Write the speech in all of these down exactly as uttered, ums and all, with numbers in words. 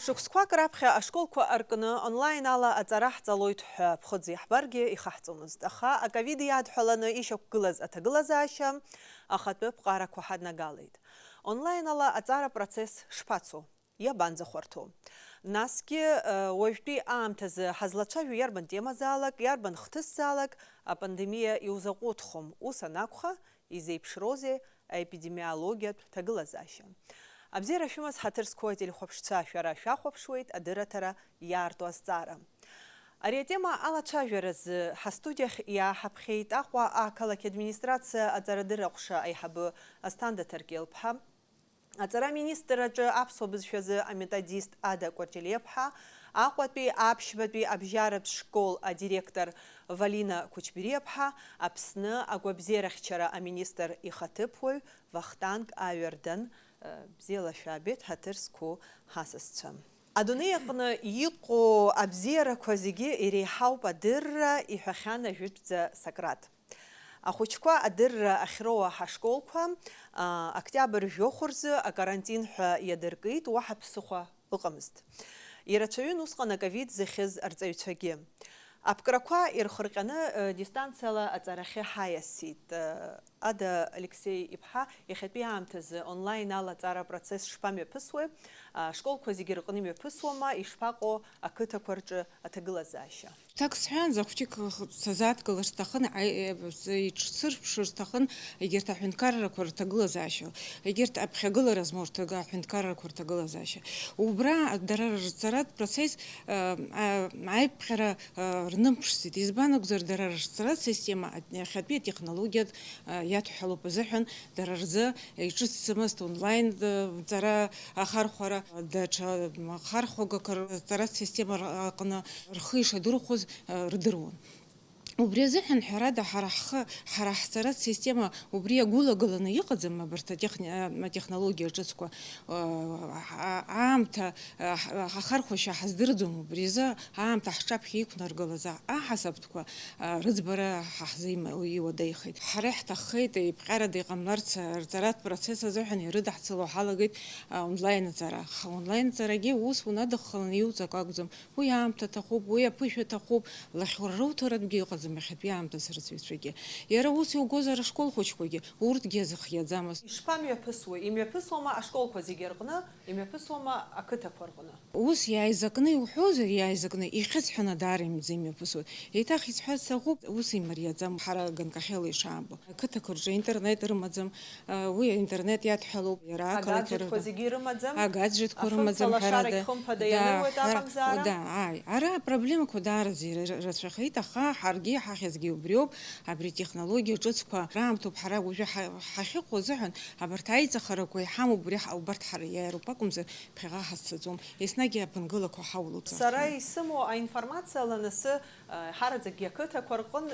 Шықәсқәак раԥхьа ашколқәа аркны онлайн ала аҵара ҳҵалоит ҳәа ԥхыӡ иаҳбаргьы ихаҳҵомызт, аха аковид иадҳәаланы ишьақәгылаз аҭагылазаашьа ахатәы ԥҟарақәа ҳаднагалеит. Онлайн ала аҵара процесс шԥацо? Иабанӡахәарҭоу? Насгьы, уажәтәи аамҭазы ҳазлацәажәо иарбан темазаалак, иарбан хҭысзаалак апандемиа иузаҟәыҭхом. Ус анакәха, изеиԥшроузеи аепидемиологиатә ҭагылазаашьа? Абзиара шәымаз, ҳаҭыр зқәу ателехәаԥшцәа, шәара шәахәаԥшуеит адырраҭара иаарту азҵаара. Ари атема алацәажәаразы ҳастудиахь иааҳаԥхьеит Аҟәа ақалақь администрациа аҵарадырра ҟәша аиҳабы Асҭанда Ҭаркел-ԥҳа, аҵара аминистр аҿы аԥсуа бызшәазы аметодист Ада Кәарҷелиаԥҳа, Аҟәатәи аԥшьбатәи абжьаратә школ адиректор Валина Кәычбериаԥҳа, Аԥсны агәабзиарахьчара аминистр ихаҭыԥуаҩ Вахтанг Аҩардан. Бзиала шәаабеит, ҳаҭыр зқәу ҳасасцәа. Адунеи аҟны иҟоу абзиарақәа зегьы иреиҳауп адырра, иҳәахьан ажәытәӡа Сократ. Ахәыҷқәа адырра ахьроуа ҳашколқәа, аа, октиабр жәохә рзы акарантин ҳәа иадыркит, уаҳа ԥсыхәа ыҟамызт. Ирацәаҩын усҟан аковид зыхьыз арҵаҩцәагьы. Аԥкрақәа ирхырҟьаны, э, дистанциала аҵарахьы ҳаиасит. Э, Ада Алексеи-иԥҳа, иахьатәи аамҭазы онлайн ала аҵара апроцесс шԥамҩаԥысуеи? Ашколқәа зегьы рҟны имҩаԥысуама, ишԥаҟоу ақыҭақәа рҿы аҭагылазаашьа? Ҭак сҳәаанӡа, хәҷык сазааҭгылар сҭахын, аи-, э, с-, иҿсырԥшыр сҭахын егьырҭ аҳәынҭқаррақәа рҭагылазаашьа, егьырҭ аԥхьагылара змоу рҭага-, аҳәынҭқаррақәа рҭагылазаашьа. Убра дара рырҵаратә процесс, э, а-, аиԥҟьара, э, рнымԥшӡеит. Избан акәзар, дара рырҵаратә система а-, иахьатәи атехнологиатә, э, иадҳәалоуп азыҳәан, дара рзы иҿыцӡамызт онлайн, э, ҵара ахархәара, даҽа ахархәагақәа рырҵаратә система аҟны рхы ишадырхәоз, э, рдыруан. Убри азыҳәан, ҳәарада, ҳара ҳхы, ҳара ҳҵаратә система убри иагәылагыланы иҟаӡам, абарҭ атехни-, а, атехнологиа ҿыцқәа, а, а, аамҭа, а, ҳ-, ахархәашьа ҳаздырӡом, убри азы аамҭа ҳҿаԥхьа иқәнаргылаз а-, аҳасабтәқәа, а, рыӡбара ҳа ҳзы има-, иуадаҩхеит. Ҳара иаҳҭаххеит, еиԥҟьарада иҟамларц, а, рҵаратә процесс азыҳәан ирыдаҳцало ҳалагеит, а, онлайн аҵара. Аха онлайн аҵарагьы ус унадыххыланы иуҵакы акәӡам. Уи аамҭа аҭахуп, уи аԥышәа аҭахуп, лахьура руҭаратәгьы ыҟаӡам иахьатәи аамҭазы рҵаҩцәагьы. Иара ус иугозар ашкол хәыҷқәагьы, урҭгьы азыхиаӡамызт. Ишԥамҩаԥысуеи, имҩаԥысуама ашколқәа зегьы рҟны, имҩаԥысуама ақыҭақәа рҟны? Ус иааизакны иуҳәозар, иааизакны, ихьысҳәаны даара имӡа имҩаԥысуеит. Еиҭах исҳәарц сҭахуп, ус имариаӡам, ҳара ганкахьала ишаабо. Ақыҭақәа рҿы интернет рымаӡам, уи аинтернет иадҳәалоуп, иара ақалақь Агаджетқәа рыда. Зегьы ирымаӡам? Агаджетқәа рымаӡам, Афымцалашарагь ҳәарада. Хымԥада Да, ианыруеит ҳара, аҟамзаара? Да, ааи. Ара апроблемақәа даараӡа ира-, ра-, рацәахеит, аха ҳаргьы иҳахьызгьы убриоуп, абри атехнологиа ҿыцқәа раамҭоуп ҳара уажәы ҳа-, ҳахьыҟоу азыҳәан, абарҭ аиҵахарақәа иҳамоуп, убри ҳа-, убарҭ ҳара иааироуп акәымзар, ԥхьаҟа ҳазцаӡом. Еснагь аԥынгылақәа ҳаулоуҵахьеит. Сара исымоу аинформациала асы, ҳараӡакгьы ақыҭақәа рҟын,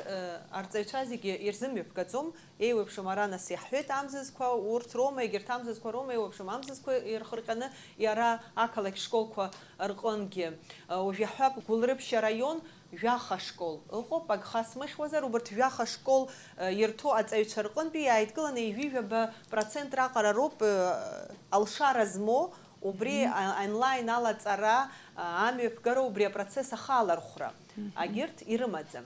арҵаҩцәа зегьы ирзымҩаԥгаӡом. Еиуеиԥшым ара нас иаҳҳәеит амзызқәа, урҭ роума, егьырҭ амзызқәа роума, еиуеиԥшым амзызқәа ирхырҟьаны иара ақалақь школқәа рҟынгьы. Уажә иаҳҳәап, Гәылрыԥшь араион жәаха школ ыҟоуп, агха смыхьуазар, убарҭ жәаха школ ирҭо аҵаҩцәа рҟынтәи иааидкыланы ҩажәижәаба процент раҟара роуп алшара змоу убри. Мгм. А-, онлайн алаҵара, а, амҩаԥгара, убри апроцесс ахалархәра. Мгм. Агьырҭ ирымаӡам.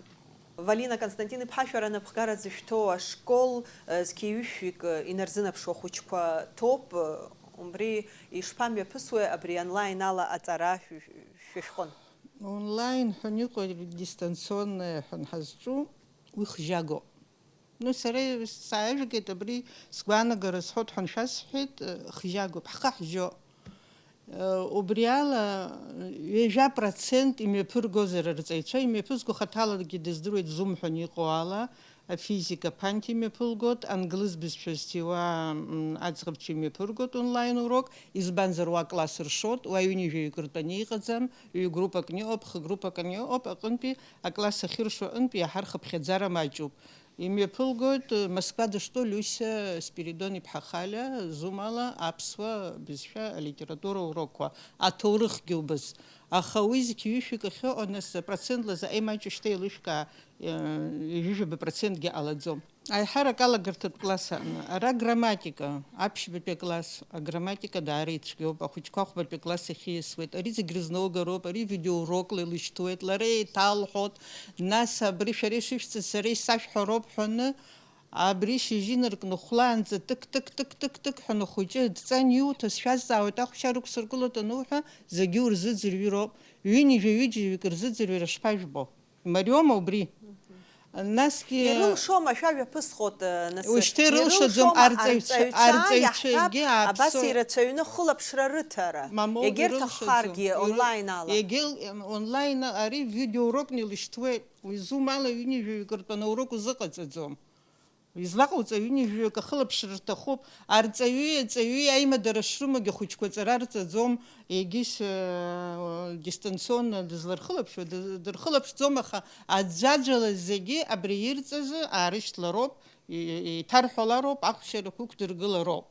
Валина Константин-иԥҳа, шәара напхгара зышәҭоу ашкол, э, зқьи ҩышәҩык, э, инарзынаԥшуа хәыҷқәа ҭоуп, э, убри ишԥамҩаԥысуеи абри онлайн ала аҵара шә-, шә-, шәышәҟәын? Онлайн ҳәа иҟоу дистанционное ҳәа ҳазҿу уи хжьагоуп. Ну, сара сааижәгеит абри сгәаанагара сҳәоит ҳәа шәасҳәеит, э, хжьагоуп, ҳхы ҳжьо. Э, убри ала, ҩажәа процент имҩаԥыргозар арҵаҩцәа, имҩаԥызго хаҭалагьы дыздыруеит, Zoom ҳәа иҟоу ала, афизика ԥанҭ имҩаԥылгоит, англыз бызшәа зҭиуа, м, аӡӷабцәа имҩаԥыргоит онлайн урок, избанзар уа класс ршоит, уа ҩынҩажәаҩык ртәаны иҟаӡам, ҩ-группак ныҟоуп, х-группак ныҟоуп, аҟынтәи акласс ахьыршо аҟынтәи иаҳа рхыԥхьаӡара маҷуп. Имҩаԥылгоит, э, Москва дышҭоу Лиуса Спиридон-иԥҳа Халиа, Zoom ала аԥсуа бызшәа алитература урокқәа, аҭоурыхгьы убас. Аха уи зқьи ҩышәҩык ахьыҟоу, нас, процентла заҟа имаҷу шьҭа еилышәкаа, э, ҩажәижәаба процентгьы ҟалаӡом. Аиҳарак алагарҭатә класс аҟны, ара грамматика, аԥшьбатәи акласс, аграмматика даара ицәгьоуп, ахәыҷқәа ахәбатәи акласс иахьиасуеит, ари зегь рызнаугароуп, ари видеоурокла илышьҭуеит, лара еиҭалҳәоит, нас абри шәара ишышәҵаз сара исашәҳәароуп ҳәаны, абри шьыжьы инаркны хәлаанӡа тык-тык-тык-тык-тык ҳәа ахәыҷы дҵан иуҭаз шәазҵаауеит, ахәшьара ықәсыргылоит ануҳәа, зегьы урзыӡырҩыроуп, ҩынҩажәа-ҩыџьаҩык рзыӡырҩра шԥажәбо? Имариоума убри? Насгьы Ирылшома, шәа жәаԥысхот, э, нас? Уажәшьҭа ирылшаӡом, ирылшома, арҵаҩцәа, арҵаҩцәа арҵаҩцәагьы иаҳҳәап, абас ааԥсо-, ирацәаҩны хылаԥшра рыҭара, мамоу, егьырҭаххаргьы, ирылшаӡом. Ирыл-, онлайн ала. Егьыл, онлайн ари видеоурокны илышьҭуеит. Уи Zoom ала ҩынҩажәаҩык ртәаны аурок узыҟаҵаӡом. Излаҟауҵо ҩынҩажәаҩык ахылаԥшра рҭахуп. Арҵаҩи аҵаҩи аимадара шрымоугьы ахәыҷқәа аҵара рҵаӡом, егьыс, э, дистанционно дызлархылаԥшуа, дыз-, дырхылаԥшӡом, аха аӡәаӡәала зегьы абри ирҵазы аарышьҭлароуп, и-, еиҭарҳәалароуп, ахәшьарақәа ықәдыргылароуп.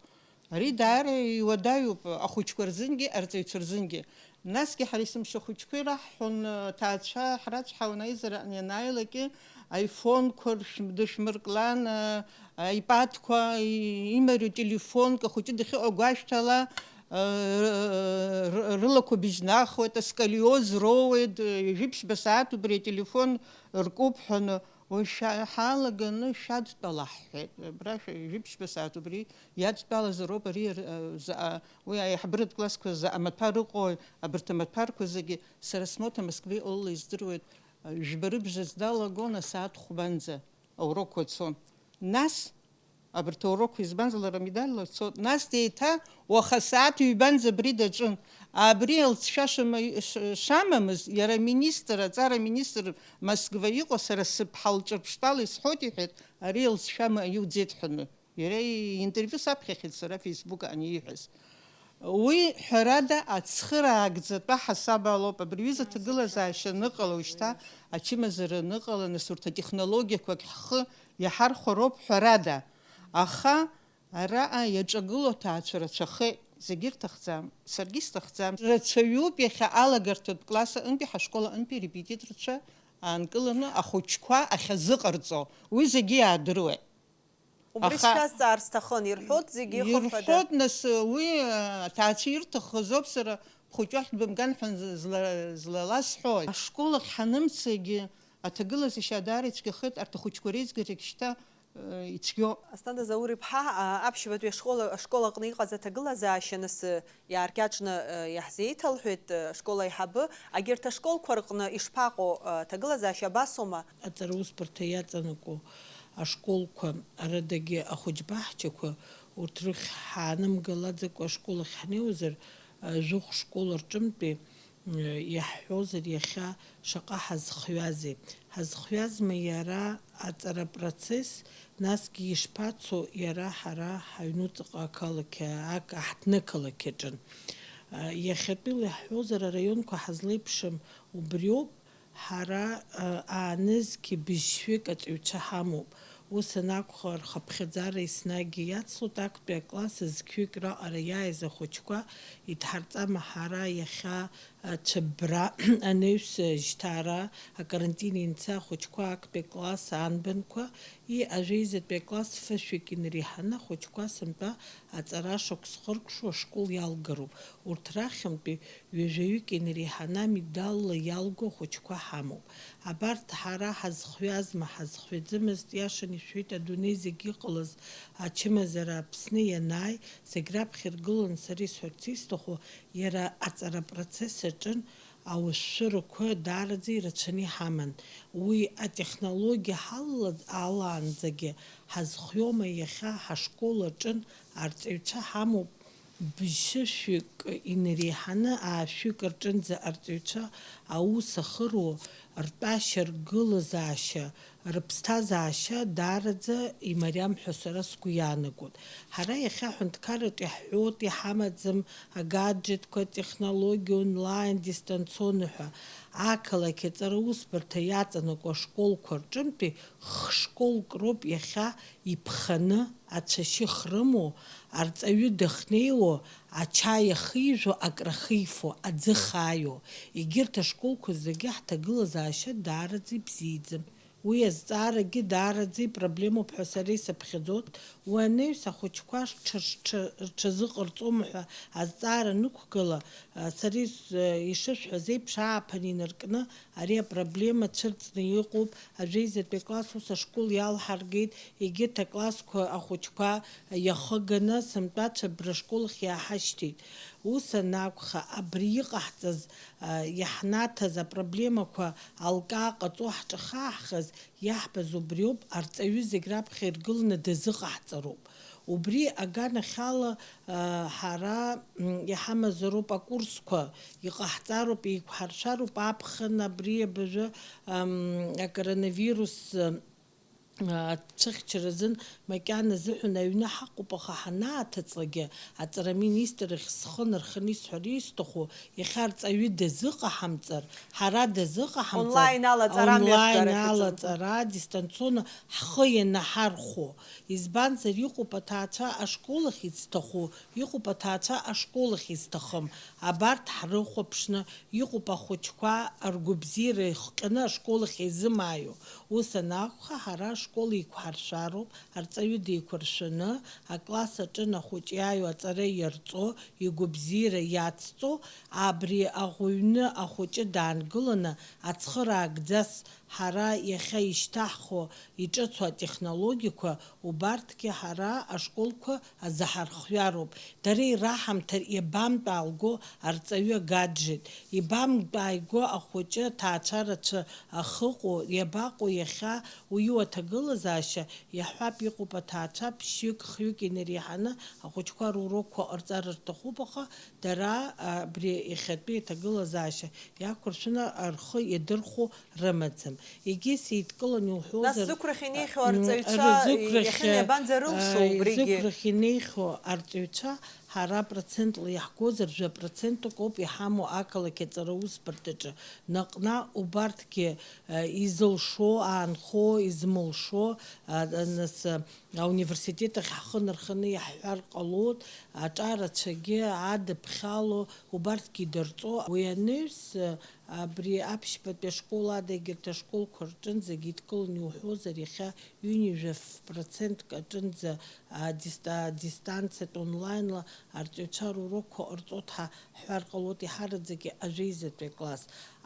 Ари даара иуадаҩуп ахәыҷқәа рзынгьы, арҵаҩцәа рзынгьы. Насгьы ҳара есымша ахәыҷқәа ираҳҳәон, аҭаацәа ҳрацәҳауан аизараҟны ианааилакгьы, аифонқәа ршәм-, дышәмырклан, а, аипадқәа, и-, имариоу телефонк ахәыҷы дахьыҟоу агәашәҭала, а, р-, р-, рылақәа быжьнахуеит, асколиоз роуеит, ҩажәи ԥшьба сааҭ убри ателефон ркуп ҳәаны. Уажә шәа-, ҳалаганы шәадтәала ҳҳәеит. Абра шәа-, жәиԥшьба сааҭ убри иадтәалазароуп ари р-, заҟа, уи аиҳабыратә классқәа заҟа маҭәар ыҟои, абарҭ амаҭәарқәа зегьы, сара смоҭа Москвеи Олла издыруеит, жәба рыбжазы далагон асааҭ хәбанӡа аурокқәа цон. Нас, абарҭ аурокқәа избанзар лара медальла цот, нас деиҭа уаха асааҭ ҩбанӡа абри даҿын. Абри алҵшәа шама-, ш-, шамамыз, иара аминистр, аҵара аминистр Москва иҟоу, сара сыԥҳа лҿырԥштәала исҳәоит, иҳәеит, ари алҵшәа ма иуӡеит ҳәаны. Иара иинтервиу саԥхьахьеит сара Facebook аҟны ииҳәаз. Уи, ҳәарада, ацхыраагӡатәа ҳасаб алоуп. Абри аҩыза аҭагылазаашьа аныҟала, уажәшьҭа ачымазара аныҟала, нас урҭ атехнологиақәагь ҳхы иаҳархәароуп, ҳәарада. Аха Араҟа иаҿагылоу аҭаацәа рацәахеит, зегьы рҭахӡам, саргьы исҭахӡам. Рацәаҩуп иахьа алагарҭатә класс аҟынтәи, ҳашкол аҟынтәи арепетиторцәа аанкыланы ахәыҷқәа ахьазыҟарҵо, уи зегьы иаадыруеит. Убри Аха сшәазҵаар сҭахын, ирҳәоит зегьы ихымԥада? Ирҳәоит, нас, уи, а, аҭаацәа ирҭахыз ауп, сара бхәыҷы ахьтә бымган ҳәа зла-, злаласҳәои? Ашкол ахь ҳанымцагьы аҭагылазаашьа даара ицәгьахеит, арҭ ахәыҷқәа реизгарагь шьҭа ицәгьоуп. Асҭанда Заур-иԥҳа, а, аԥшьбатәи ашкол, ашкол аҟны иҟаз аҭагылазаашьа нас, э, иааркьаҿны, э, иаҳзеиҭалҳәеит, э, ашкол аиҳабы. Агьырҭ ашколқәа рҟны ишԥаҟоу, э, аҭагылазаашьа абасоума? Аҵараусбарҭа иаҵанакуа ашколқәа, арадагьы ахәыҷбаҳчақәа, урҭ рыхь ҳаанымгалаӡакәа ашкол ахь ҳнеиуазар, э, жәохә школ рҿынтәи Иаҳҳәозар, иахьа шаҟа ҳазхҩазеи? Ҳазхҩазма иара аҵара апроцесс, насгьы ишԥацо иара ҳара ҳаҩнуҵаҟа ақалақь, ак-, аҳҭнықалақь аҿы? Иахьатәиала иаҳҳәозар, араионқәа ҳазлеиԥшым убриоуп, ҳара, аанызқьи быжьшәҩык аҵаҩцәа ҳамоуп. Ус анакәха, рхыԥхьаӡара еснагь иацлоит, актәи акласс зқьҩык раҟара иааиз ахәыҷқәа идҳарҵама ҳара иахьа, а, цәыббра анаҩс, а, жьҭаара, акарантин ианца ахәыҷқәа актәи акласс анбанқәа, и ажәеизатәи акласс фышәҩык инареиҳаны ахәыҷқәа сынтәа аҵара шықәс хыркәшоу ашкол иалгароуп. Урҭ рахьынтәи ҩажәаҩык инареиҳаны амедалла иалго ахәыҷқәа ҳамоуп. Абарҭ ҳара ҳазхҩазма, ҳазхҩаӡамызт, иашан ишәҳәеит, адунеи зегь иҟалаз ачымазара Аԥсны ианааи, зегь раԥхьа иргыланы сара исҳәарц исҭаху, иара аҵара апроцесс аҿын аушәшәырақәа даараӡа ирацәаны иҳаман. Уи атехнологиа ҳалалаанӡагьы ҳазхиоума, иахьа ҳашкол аҿын арҵаҩцәа ҳамоуп, бжьышәҩык инареиҳаны аашәҩык рҿынӡа арҵаҩцәа аус ахыруа, ртәашьа, ргылазаашьа, рыԥсҭазаашьа даараӡа имариам ҳәа сара сгәы иаанагоит. Ҳара иахьа аҳәынҭқарраҿы иаҳҳәоит, иҳамаӡам агаджетқәа, атехнологиа, онлайн, дистанционно ҳәа. Ақалақь аҵара усбарҭа иаҵанакуа ашколқәа рҿынтәи хшколк роуп иахьа иԥханы, ацәашьы хрымоу, арҵаҩы дахьнеиуа, ачаи ахижәо, акрахифо, аӡы хааиуа. Егьырҭ ашколқәа зегьы ҳҭагылазаашьа даараӡа ибзиаӡам. Уи азҵаарагьы даараӡа ипроблемоуп ҳәа сара исыԥхьаӡоит. Уи анаҩс ахәыҷқәа рҽ-, рҽ-, рҽазыҟарҵома ҳәа азҵаара анықәгыла, а, сара ис-, ишысҳәаз еиԥш, ааԥын инаркны ари апроблема цәырҵны иҟоуп. Ажәеизатәи акласс ус ашкол иалҳаргеит, егьырҭ аклассқәа ахәыҷқәа иахыганы сынтәа Цәыббра ашкол ахь иааҳашьҭит. Ус анакәха, абри иҟаҳҵаз, а, иаҳнаҭаз апроблемақәа алкаа ҟаҵо ҳҿахааҳхаз, иаҳбаз убриоуп, арҵаҩы зегь раԥхьа иргыланы дазыҟаҳҵароуп. Убри аганахьала, а, ҳара, м, иҳамазароуп акурсқәа, иҟаҳҵароуп, еиқәҳаршәароуп аԥхын абри абыржәы, ам, акоронавирус, а, ацәыхьчаразын макьана азыҳәан аҩны ҳаҟоуп, аха ҳанааҭыҵлакгьы, аҵара аминистр ахь схы нарханы исҳәар исҭаху, иахьа арҵаҩы дазыҟаҳамҵар, ҳара дазыҟаҳамҵар, онлайн ала аҵара онлайн амҩаԥгара ала шәаҿын. Аҵара дистанционно ҳхы ианаҳархәо. Избанзар, иҟоуп аҭаацәа ашкол ахь изҭаху, иҟоуп аҭаацәа ашкол ахь изҭахым. Абарҭ ҳрыхәаԥшны, иҟоуп ахәыҷқәа ргәабзиара ихҟьаны ашкол ахь еизымааиуа. Ус анакәха, ҳара ашкол еиқәҳаршәароуп, арҵаҩы деиқәыршәаны, акласс аҿы ахәыҷ иааиуа аҵара иарҵо, игәабзиара иацҵо, абри аӷәҩны ахәыҷы даангыланы, ацхыраагӡас ҳара иахьа ишьҭаҳхуа иҿыцу атехнологиақәа, убарҭгьы ҳара ашколқәа азаҳархҩароуп. Дара ираҳамҭар иабантә аалго арҵаҩы агаджет, ибантә ааиго ахәыҷы аҭаацәа рацәа ахыҟоу, иабаҟоу иахьа уи уаҭагылазаашьа, иаҳҳәап, иҟоуп аҭаацәа ԥшьҩык, хҩык инареиҳаны ахәыҷқәа рурокқәа ҟарҵар рҭахуп, аха дара абри иахьатәи аҭагылазаашьа иақәыршәаны рхы иадырхәо рымаӡам. Егьыс еидкыланы Нас иуҳәозар, зықәрахь инеихьоу м, арҵаҩцәа рызықәрахь, иахьа иабанӡа рылшо а, убригьы? Зықәрахь инеихьоу арҵаҩцәа ҳара процентла иаҳгозар, жәа процентк ауп иҳамоу ақалақь аҵара усбарҭаҿы. Наҟ-наҟ убарҭгьы, а, изылшо, аанхо, измылшо, а, нас, а, ауниверситет ахь ҳхы нарханы иаҳҳәар ҟалоит, аҿарацәагьы адыԥхьало, убарҭгьы идырҵо. Уи анаҩс, а, Абри аԥшьбатәи ашкол ада егьырҭ ашколқәа рҿынӡагьы идкыланы иуҳәозар, иахьа ҩынҩажәа процентк аҿынӡа, а, диста-, дистанциатә онлайнла арҵаҩцәа рурокқәа ҟарҵоит ҳәа ҳҳәар ҟалоит, иҳараӡакгьы ажәеизатәи акласс.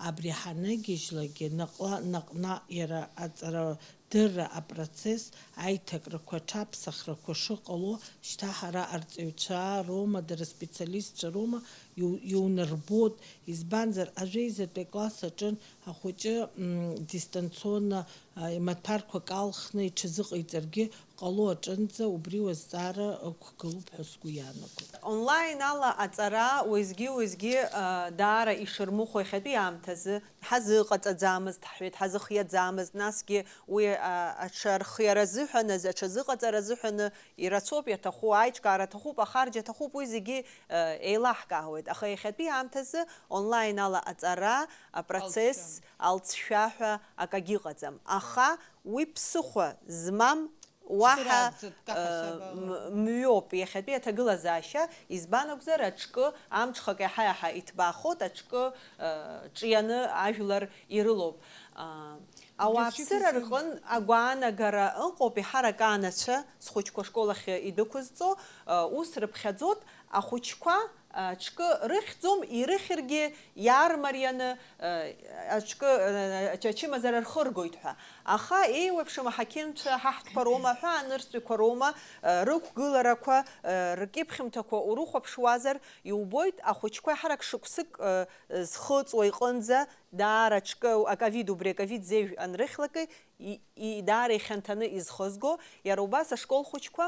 Абри ҳаныгьежьлакгьы наҟла-, наҟ-наҟ иара аҵара дырра апроцесс, аиҭакрақәа, аҽаԥсахрақәа шыҟало, шьҭа ҳара арҵаҩцәа роума, дара специалистцәа роума, иу-, иунарбоит. Избанзар, ажәеизатәи акласс аҿын ахәыҷы, м, дистанционно, а, имаҭәарқәак алхны иҽазыҟаиҵаргьы ҟало аҿынӡа убри уазҵаара ықәгылоуп ҳәа сгәы иаанагоит. Онлайн ала аҵара уеизгьы-уеизгьы, а, даара ишырмыхәо иахьатәи аамҭазы, ҳазыҟаҵаӡамызт, ҳҳәеит, ҳазыхиаӡамызт, насгьы уи, а, аҽархиара азыҳәан азы, аҽазыҟаҵара азыҳәаны ирацәоуп иаҭаху, аиҿкаара аҭахуп, ахарџь аҭахуп, уи зегьы, а, еилаҳкаауеит. Аха иахьатәи аамҭазы онлайн ала аҵара, апроцесс, алҵшәа ҳәа акагьы ыҟаӡам. Аха уи ԥсыхәа змам уаҳа, Цхыраагӡатә каҳашьа э, абаалырго. М-, мҩоуп иахьатәи аҭагылазаашьа, избан акәзар, аҿкы амҽхак иаҳа-иаҳа иҭбаахоит, аҿкы, э, ҿианы ажәлар ирылоуп. А, ауааԥсыра рҟын агәаанагара ыҟоуп, еиҳарак анацәа, схәыҷқәа ашкол ахь идәықәызҵо, э, ус рыԥхьаӡоит, ахәыҷқәа, а, аҿкы рыхьӡом, ирыхьыргьы иаармарианы, а, аҿкы, а, ач-, ачымазара рхыргоит ҳәа. Аха еиуеиԥшым аҳақьымцәа ҳаҳҭқәа роума, аҳәаанырцәақәа роума, а, рықәгыларақәа, а, ркьыԥхьымҭақәа урыхәаԥшуазар, иубоит, ахәыҷқәа ҳарак шықәсык, а, зхы ыҵуа иҟынӡа, даара аҿкы, аковид, убри аковид зежә анрыхьлакы, и, и, даара ихьанҭаны изхызго, иара убас ашкол хәыҷқәа,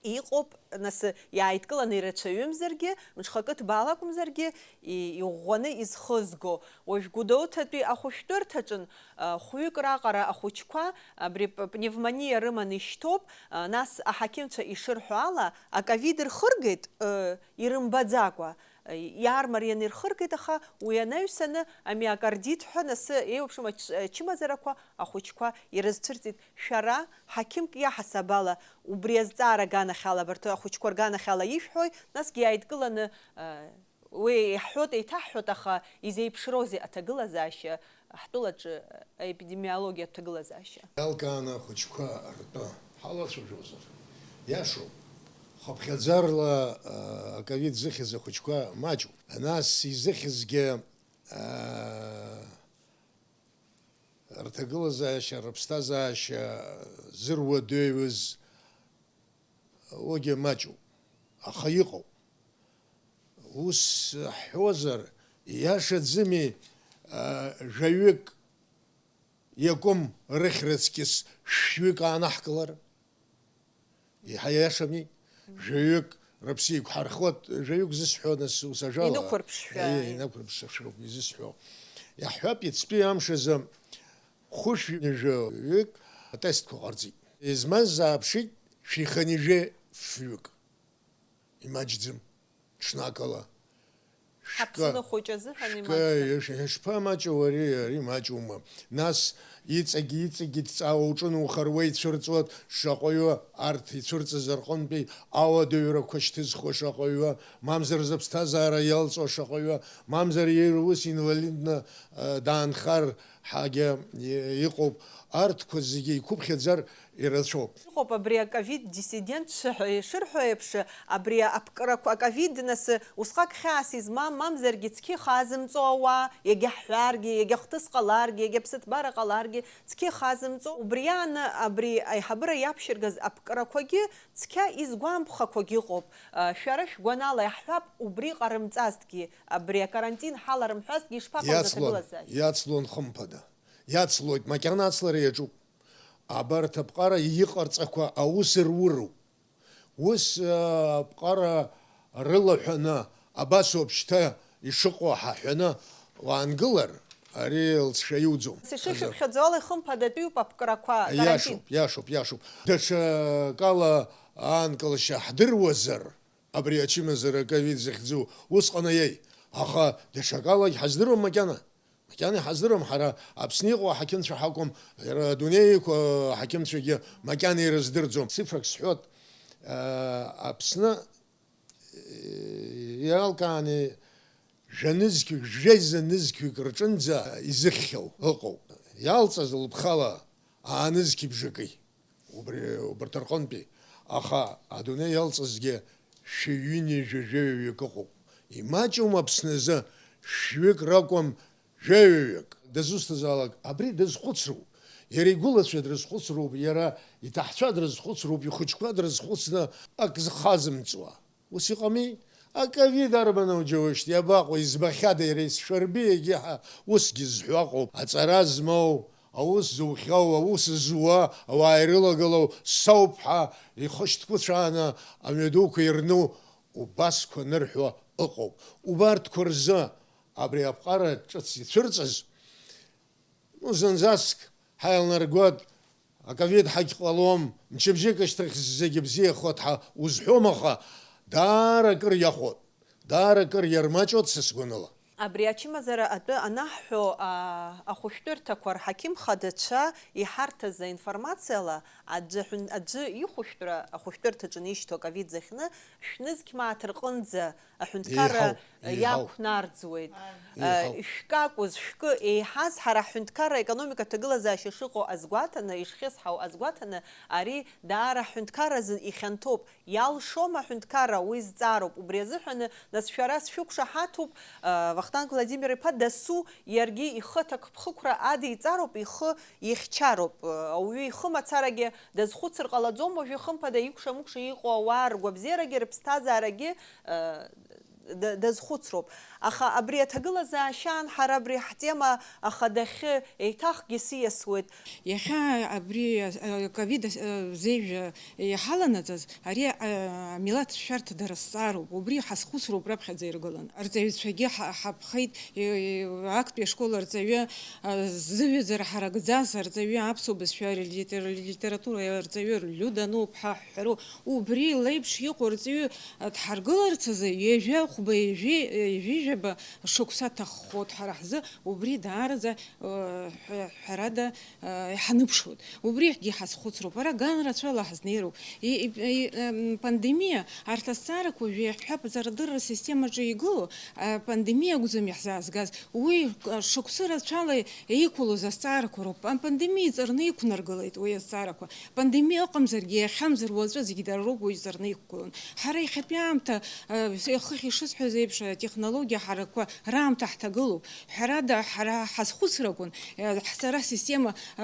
Иҟоуп, нас, иааидкыланы ирацәаҩымзаргьы, мҽхакы ҭбаала акәымзаргьы, и-, иӷәӷәаны изхызго. Уажә Гәдоуҭатәи ахәышәтәырҭаҿын, а, хәҩык раҟара ахәыҷқәа абри п-, пневмониа рыманы ишьҭоуп, а, нас аҳақьымцәа ишырҳәо ала, аковид рхыргеит, ы, ирымбаӡакәа, ы, иаармарианы ирхыргеит, аха уи анаҩсаны амиокардит ҳәа, нас, еиуеиԥшым ач-, ачымазарақәа ахәыҷқәа ирызцәырҵит. Шәара, ҳақьымк иаҳасаб ала, убри азҵаара аганахьала, абарҭ ахәыҷқәа рганахьала ишәҳәои, насгьы иааидкыланы, а, уи иаҳҳәоит, еиҭаҳҳәоит, аха изеиԥшроузеи аҭагылазаашьа, Ҳтәылаҿы аепидемиологиатә ҭагылазаашьа. Иалкааны ахәыҷқәа ртәы ҳалацәажәозар, иашоуп, хыԥхьаӡарала, а, аковид зыхьыз ахәыҷқәа маҷуп. Нас изыхьызгьы, а, рҭагылазаашьа, рыԥсҭазаашьа зыруадаҩыз уигьы маҷуп, аха иҟоуп. Ус ҳҳәозар, ииашаӡами, а, жәаҩык иакәым рыхьрыцкьыс шәҩык аанаҳкылар? Иаҳа ииашами? Жәаҩык рыԥсы еиқәҳархуеит, жәаҩык зысҳәо, нас, ус ажәала. Инықәырԥшшәа. Е, инақәырԥшшәоуп изысҳәо. Иаҳҳәап, иацтәи амш азы хәышәҩык атестқәа ҟарҵеит. Измаз зааԥшит шәиханижәе фҩык. Имаҷӡам, ҽнакала. Шәкы, Аԥсны хәыҷ азыҳәан шәкы, имаҷӡам. Ишԥамаҷу ари, ари маҷума? Нас иҵегь, иҵегь идҵаауа уҿынухар, уеицәырҵуа шаҟаҩы, арҭ ицәырҵыз рҟынтәи ауадаҩрақәа шьҭызхуа шаҟаҩы, мамзар зыԥсҭазаара иалҵуа шаҟаҩы, мамзар иара ус инвалидны, э, даанхар ҳәагьы и-, иҟоуп. Арҭқәа зегьы иқәыԥхьаӡар ирацәоуп. Иҟоуп абри аковид диссидентцәа ҳәа ишырҳәо еиԥш, абри аԥкрақәа, аковид, нас, усҟак хьаас измам, мамзаргьы цқьа ихазымҵо ауаа, иагьаҳҳәаргьы, иагьа хҭыс ҟаларгьы, иагьа ԥсыҭбара ҟаларгьы, цқьа ихазымҵо. Убри ааны абри аиҳабыра иаԥшьыргаз аԥкрақәагьы цқьа изгәамԥхақәагь ыҟоуп. Шәара шәгәанала иаҳҳәап, убри ҟарымҵазҭгьы, абри акарантин ҳаларым ҳәазҭгьы ишԥаҟалаз аҭагылазаашьа? Иацлон, иацлон, хымԥада. Иацлоит, макьана ацлара иаҿуп. Абарҭ аԥҟара иҟарҵақәа аус руроуп. Ус, а, аԥҟара рылаҳәаны, абасоуп шьҭа ишыҟоу ҳаҳәаны уаангылар, ари лҵшәа иуӡом. Ишышәыԥхьаӡо ала, ихымԥадатәиуп аԥҟарақәа, карантин. Иашоуп, иашоуп, иашоуп. Даҽакала аанкылашьа ҳдыруазар, абри ачымазара аковид захьӡу усҟан аиеи, аха даҽакалагь ҳаздыруам макьана. Макьана иҳаздыруам, ҳара Аԥсны иҟоу аҳақьымцәа ҳакәым, иара адунеи иқәу аҳақьымцәагьы макьана ирыздырӡом. Цифрак сҳәот, Аԥсны иалкааны жәанызқьҩык, жәеиза нызқьҩык рҿынӡа изыхьхьоу ыҟоуп. Иалҵыз лыԥхала аанызқьи бжаки. Убри, убарҭ рҟынтәи. Аха адунеи иалҵызгьы шәи ҩынҩажәи жәаҩаҩык ыҟоуп. Имаҷума Аԥсны азы шәҩык ракәым, жәаҩаҩык? Дызусҭазаалак абри дазхәыцроуп. Иара игәылацәа дрызхәыцроуп, иара иҭаҳцәа дрызхәыцроуп, ихәыҷқәа дрызхәыцны ак зхазымҵуа. Ус иҟами? Аковид арбану џьоушьҭ, иабаҟоу, избахьада иара исшәырби, егьиҳа усгьы зҳәо аҟоуп. Аҵара змоу, аус зухьоу, аус зуа, ауаа ирылагылоу соуп ҳәа ихы шьҭкәыцәааны амҩадуқәа ирну убасқәа анырҳәо ыҟоуп. Убарҭқәа рзы абри аԥҟара ҿыц ицәырҵыз, Ну, зынӡаск ҳаилнаргоит, аковид ҳагьҟалом, мчыбжьык ашьҭахь зегьы бзиахоит ҳәа узҳәом, аха даара акыр иахәот, даара акыр иармаҷуеит са сгәаныла. Абри ачымазара атәы анаҳҳәо, аа, ахәышәтәырҭақәа рҳақьым хадацәа иҳарҭаз аинформациала, аӡәы аҳәын-, аӡәы ихәышәтәра ахәышәтәырҭаҿы инишьҭоу аковид захьны шәнызқь мааҭ рҟынӡа аҳәынҭқарра Еиҳау, еиҳау. Иақәнарӡуеит. Еиҳау. Шәкы акәыз, шәкы еиҳаз, ҳара ҳҳәынҭқарра аекономика аҭагылазаашьа шыҟоу азгәаҭаны, ишхьысҳау азгәаҭаны, ари даара ҳҳәынҭқарразы ихьанҭоуп. Иалшома аҳәынҭқарра, уи зҵаароуп. Убри азыҳәаны, нас, шәара сшәықәшаҳаҭуп, Вахтанг Владимир-иԥа дасу иаргьы ихы аҭакԥхықәра адиҵароуп, ихы ихьчароуп. Ауаҩы ихы мацарагьы дазхәыцыр ҟалаӡом, уажәы хымԥада икәша-мыкәша иҟоу ауаа ргәабзиарагьы рыԥсҭазаарагьы, э, да-, дазхәыцроуп. Аха абри аҭагылазаашьаан ҳара абри ҳтема ахадахьы еиҭахгьы сиасуеит. Иахьа абри, э, ковид, э, зеижә, э, иҳаланаҵаз, ари, э, амилаҭ шәарҭадара зҵаароуп, убри ҳазхәыцроуп раԥхьаӡа иргыланы. Арҵаҩцәагьы ҳа-, ҳаԥхеит, э, э, актәи ашкол арҵаҩы, Зыҩаӡара ҳаракӡас арҵаҩы аԥсуа бызшәа литер-, литература арҵаҩы Лиуда Нуԥҳа ҳҳәару, убри леиԥш иҟоу арҵаҩы дҳаргыларц азы ҩажәа хәба, ҩажәи, ҩажәи Ҩаба шықәса ҭаххоит ҳара ҳзы, убри даараӡа, э, ҳәа-, ҳәарада, э, иҳаныԥшуеит. Убригьы ҳазхәыцроуп. Ара ган рацәала ҳазнеироуп. И-, и-, и-, эм, пандемиа, арҭ азҵаарақәа уажәы иаҳҳәап, аҵарадырра системаҿы игылоу, апандемиа акәӡам иаҳзаазгаз. Уи, э, шықәсы рацәала иқәлоз азҵаарақәа роуп. Апандемиа иҵарны иқәнаргылеит уи азҵаарақәа. Пандемиа ыҟамзаргьы, иахьамзар уаҵәы зегьы дара роуп уи иҵарны иқәгылан. Ҳара иахьатәи аамҭа, э, хыхь ишысҳәаз еиԥш, атехнологиа ҳаракқәа раамҭа ҳҭагылоуп. Ҳәарада, ҳара ҳазхәыцракәын, э, ҳҵара система, э,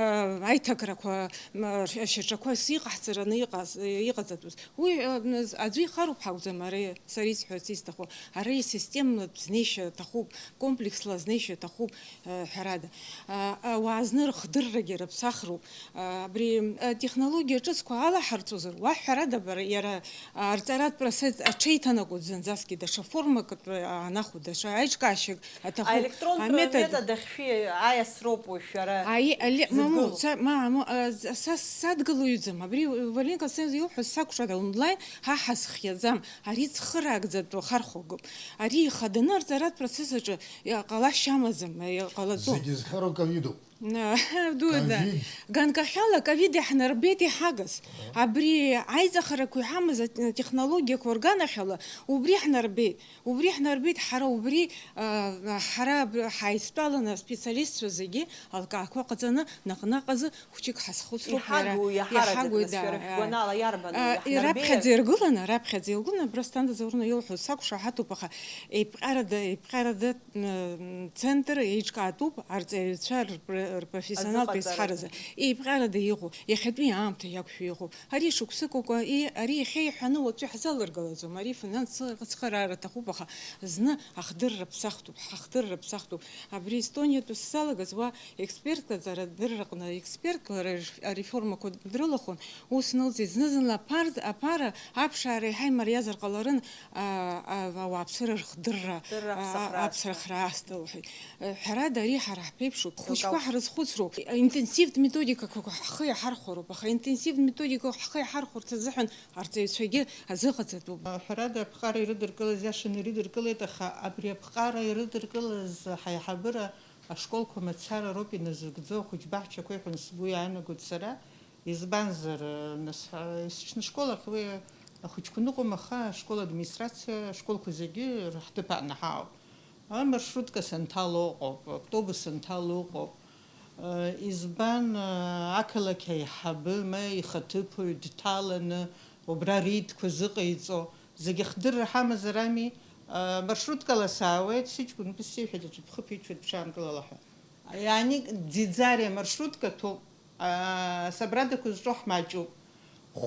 аиҭакрақәа, м, ашьаҿақәа иҟаҳҵараны иҟаз, иҟаҵатәыз. Уи, э, аӡәы ихароуп ҳакәӡам, ара сара исҳәарц исҭаху. Ара систематә знеишьа аҭахуп, комплексла азнеишьа аҭахуп, э, ҳәарада. А, ауаа зны рхдыррагьы рыԥсахроуп. А, абри, а, технологиа ҿыцқәа алаҳарҵозар, уа ҳәарада, бара, иара, а, арҵаратә процесс аҽеиҭанакуеит зынӡаскгьы, даҽа формакатә, а, анахәо, даҽа аиҿкаашьак аҭахуп. Аелектронтә аметод метод ахьшәи аиасроуп уи шәара Аи-, али-, мамоу, зыдгылоу. Са, ма-, ма-, а, з-, са садгылаҩӡам. Абри Валерий Константинович илҳәаз сакәшара онлайн ҳа ҳазхиаӡам. Ари цхыраагӡатәу хархәагоуп. Ари ихаданы арҵаратә процесс аҿы иҟалашьа амаӡам, иҟалаӡом. Зегьы зхароу ковидуп. На, ду, да. Ковид. Ганкахьала ковид иаҳнарбеит иҳагыз. Аҳа. Абри аиҵахарақәа иҳамаз атехнологиақәа рганахьала убри ҳнарбеит. Убри ҳнарбеит ҳара убри, а, ҳара аб-, ҳаидтәаланы аспециалистцәа зегьы алкаақәа ҟаҵаны наҟ-наҟ азы хәыҷык ҳазхәыцроуп ҳара. Иҳагу, иаҳараӡак, иҳагу, нас, да, шәара а, шәгәанала иарбану, а, иаҳнарбеи? Раԥхьаӡа иргыланы, раԥхьаӡа иргыланы, абра Асҭанда Зауровна илҳәоз сақәшаҳаҭуп, аха еиԥҟьарада, еиԥҟьарада, м, центр еиҿкаатәуп, арҵаҩцәа рпр-, рпрофессионалтә азыҟаҵаразы. Изҳаразы. Еиԥҟьарада иҟоу, иахьатәи аамҭа иақәшәо иҟоуп. Ари шықәсык акәу, и-, ари иахьа иҳәаны уацәы иҳзалыргалаӡом. Ари финанс ацхыраара аҭахуп, аха зны ахдырра ԥсахтәуп, ҳахдырра ԥсахтәуп. Абри Естониатәи сзалагаз уа Експертка аҵарадырраҟны, експертк лара ареф-, ареформақәа дрылахәын, ус нылҵит, зны-зынла аԥар-, аԥара аԥшаара еиҳа имариазар ҟаларын, а, а, ауааԥсыра рхдырра, Дырра а, аԥсахра аасҭа. Аԥсра хра аасҭа лҳәеит. Э, ҳәарада, ари ҳара ҳԥеиԥшуп, хәыҷқәа Еилкаауп. Ҳрызхәыцроуп. Интенсивтә методикақәа ҳхы иаҳархәароуп, аха интенсивтә методикақәа ҳхы иаҳархәарц азыҳәан арҵаҩцәагьы азыҟаҵатәуп. Ҳәарада, аԥҟара ирыдыркылаз иашаны ирыдыркылеит, аха абри аԥҟара ирыдыркылаз ҳаиҳабыра ашколқәа мацара роуп иназыгӡо, ахәыҷбаҳчақәа иҳәан сгәы иаанагоит сара. Избанзар, нас, ҳа-, есыҽны школахь уи ахәыҷқәа ныҟәом, аха ашкол администрациа ашколқәа зегьы ҳҭыԥ аҟны ҳаауп. Амаршрутка санҭало ыҟоуп, автобус санҭало ыҟоуп. Избан, ақалақь аиҳабы ма ихаҭыԥуаҩ дҭаланы убра реидқәа зыҟаиҵо, зегьы хдырра ҳамазар ами, маршруткала саауеит, сыҷкәын бысеиҳәеит, аӡәы бхы ԥиҽуеит, бҽаанкылала ҳәа. Иааник Ӡиӡариа маршрутка ҭоуп, асабрадақәа зҿоу ҳмаҷуп.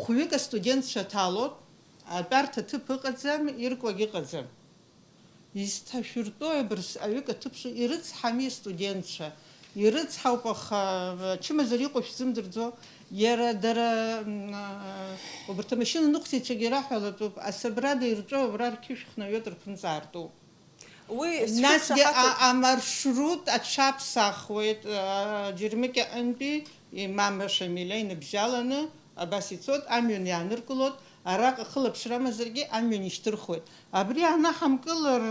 Хәҩык астудентцәа ҭалоит, атәарҭа ҭыԥ ыҟаӡам, иркуагь ыҟаӡам. Изҭашәыртәои абырс аҩык аҭыԥ шу, ирыцҳами астудентцәа? Ирыцҳауп, аха ачымазара иҟоу шәзымдырӡо, иара дара, м, а, убарҭ амашьына ныҟәцаҩцәагьы ираҳәалатәуп, асабрада ирҿоу абра рқьышә хнаҩоит, рԥынҵа аартуп. Уи Насгьы сшәықәшаҳаҭуп. А-, амаршрут аҽаԥсахуеит, а, Џьармыкьаҟынтәи Имам Шамиля иныбжьаланы абас ицоит, амҩан иааныркылоит, араҟа хылаԥшра амазаргьы амҩан ишьҭырхуеит. Абри анаҳамкылар,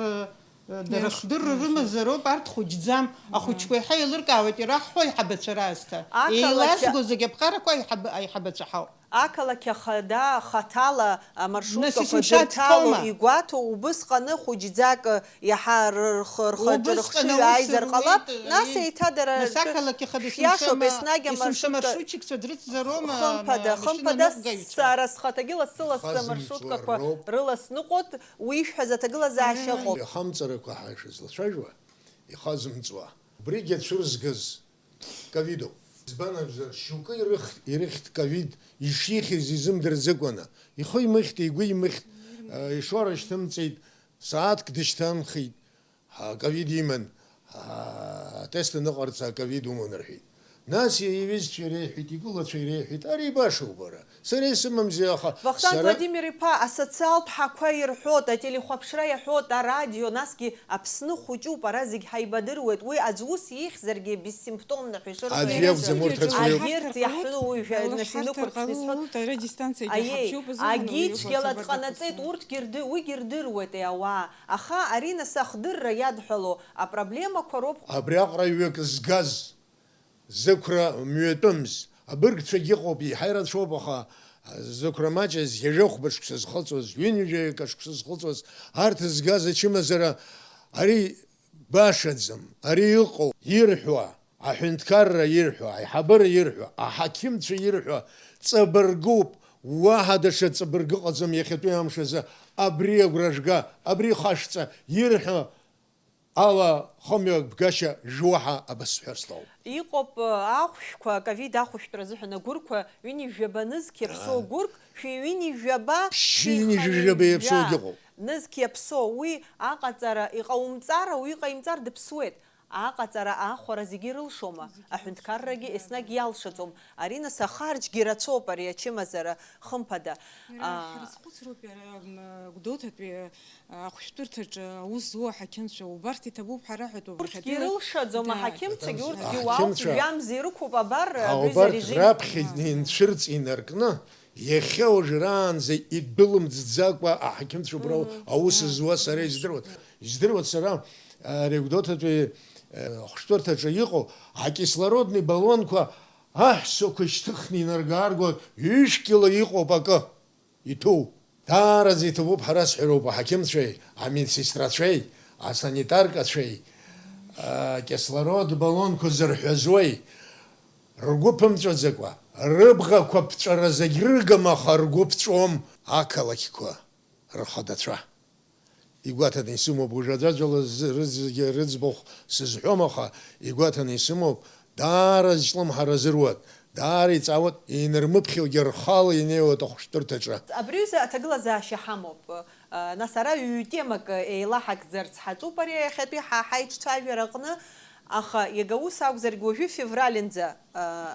э, дара Иашоуп, хдырра иашоуп. Рымазароуп, арҭ хәыҷӡам. Мгм. Ахәыҷқәа еиҳа еилыркаауеит, ираҳҳәо аиҳабацәа раасҭа. Ақалақь Еилазго зегь аԥҟарақәа аиҳаб-, аиҳабацәа ҳауп. Ақалақь ахада хаҭала Нас амаршруткақәа есымша дырҭало дҭоума? Игәаҭоу, убысҟаны хәыҷӡак иаҳа рхы, рхаҿы Убысҟан рыхшыҩ аус ааизар ҟалап, руеит, нас еи. Еиҭа дара Нас ртәы ақалақь ахада шәиашоуп, есымша ма-, еснагь есымша амаршрутка маршрутчикцәа дрыцзароума, хымԥада, машьына хымԥада, ныҟәгаҩцәа? Сара схаҭагьы лассы-лассы Ихазымҵуа амаршруткақәа роуп. Рыласныҟәоит, уи ишәҳәаз аҭагылазаашьа ыҟоуп. Ихамҵарақәа ҳәа ишазлацәажәауа, ихазымҵуа. Убригьы ацәырызгаз ковидуп. Избан акәзар, шьоукы ирых-, ирыхьт ковид, ишихьыз изымдырӡыкәаны. Ихы имыхьт, игәы имыхьт, э, ишоура шьҭымҵеит, сааҭк дышьҭанхит, ҳа, ковид иман, ҳа, атест аныҟарҵа, ковид уман рҳәеит. Нас иҩызцәа иреиҳәеит, игәылацәа иреиҳәеит, ари башоуп, бара. Сара исымамзи, аха Вахтанг сара Владимир-иԥа, асоциалтә ҳақәа ирҳәоит, ателехәаԥшра иаҳәоит, арадио, насгьы Аԥсны хәыҷуп, ара зегь ҳаибадыруеит, уи аӡә ус ихьзаргьы бессимптомно ҳәа ишырҳәо Аӡә иакәӡам, урҭ рацәаҩуп. Агьырҭ иаҳәны уажәы нас инықәырԥшны исҳәоит. Аиеи, агьи цәгьала дҟанаҵеит, урҭгьы рды-, уигьы рдыруеит, е, ауаа. Аха ари нас ахдырра иадҳәалоу апроблемақәа роуп. Абриаҟара ҩык згаз, зықәра мҩатәымз, абыргцәагьы ыҟоуп, еиҳа ирацәоуп, аха зықәра маҷыз, ҩажәа хәба шықәса зхыҵуаз, ҩынҩажәаҩык ашықәса зхыҵуаз, арҭ згаз ачымазара, ари башаӡам, ари ыҟоуп, ирҳәо, аҳәынҭқарра ирҳәо, аиҳабыра ирҳәо, аҳақьымцәа ирҳәо ҵабыргуп, уаҳа даҽа ҵабыргы ыҟаӡам иахьатәи амш азы, абри агәра жга, абри хашҭҵа ирҳәо, ала хымҩа бгашьа жуаҳа абасҳәар слоуп. Иҟоуп, ахәшәқәа, ковид ахәышәтәра азыҳәан агәырқәа, ҩынҩажәаба нызқь иаԥсоу Аа. гәырк, шәи ҩынҩажәаба, Ԥшьынҩажәаба иаԥсоугьы ыҟоуп. нызқь иаԥсоу, уи аҟаҵара, иҟаумҵар, ауаҩы иҟаимҵар дыԥсуеит. Аҟаҵара, аахәара зегьы ирылшома? Аҳәынҭқаррагьы еснагь иалшаӡом. Ари нас ахарџьгьы рацәоуп ари ачымазара, хымԥада. Иара Аа. ҳарызхәыцроуп, иара, м, Гәдоуҭатәи ахәшәтәырҭаҿы аус зуа аҳақьымцәа убарҭ иҭабуп ҳәа раҳәатәуп. Урҭгьы ирылшаӡом, да, аҳақьымцәагьы, да, урҭгьы уалт аҳақьымцәа жәамза ирықәуп, абар, а, абри убарҭ зарежим. Раԥхьа инцәырҵ инаркны, иахьа уажәраанӡа идәылымҵӡакәа аҳақьымцәа убра Мм. аус зуа сара издыруан. Издыруан сара, а, Регәдоҭатәи, а, ахәшәтәырҭаҿы иҟоу акислородный баллонқәа аҳәсақәа шьҭыхны инаргааргоит, ҩышә кьыла иҟоуп акы. Иҭәу. Даараӡа иҭабуп ҳәа расҳәароуп аҳақьымцәеи, амедсестрацәеи, асанитаркацәеи, а, кислород баллонқәа зырҳәазуеи, ргәы ԥымҵәаӡакәа, рыбӷақәа ԥҵәара зегь рыгым, аха ргәы ԥҵәом ақалақьқәа рхадацәа. Игәаҭаны исымоуп, уажә аӡәаӡәала зы-, рызегьы рыӡбахә сызҳәом, аха игәаҭаны исымоуп, даара зҿлымҳара зыруат, даара иҵаауат, инырмыԥхьогьы рхала инеиуеит ахәшәтәырҭаҿы. Абри аҩыза аҭагылазаашьа ҳамоуп. Нас ара ҩ-темак еилаҳагӡарц ҳаҿуп ари иахьатәи ҳа-, ҳаиҿцәажәара аҟны, аха иага ус акәзаргьы уажәы февралинӡа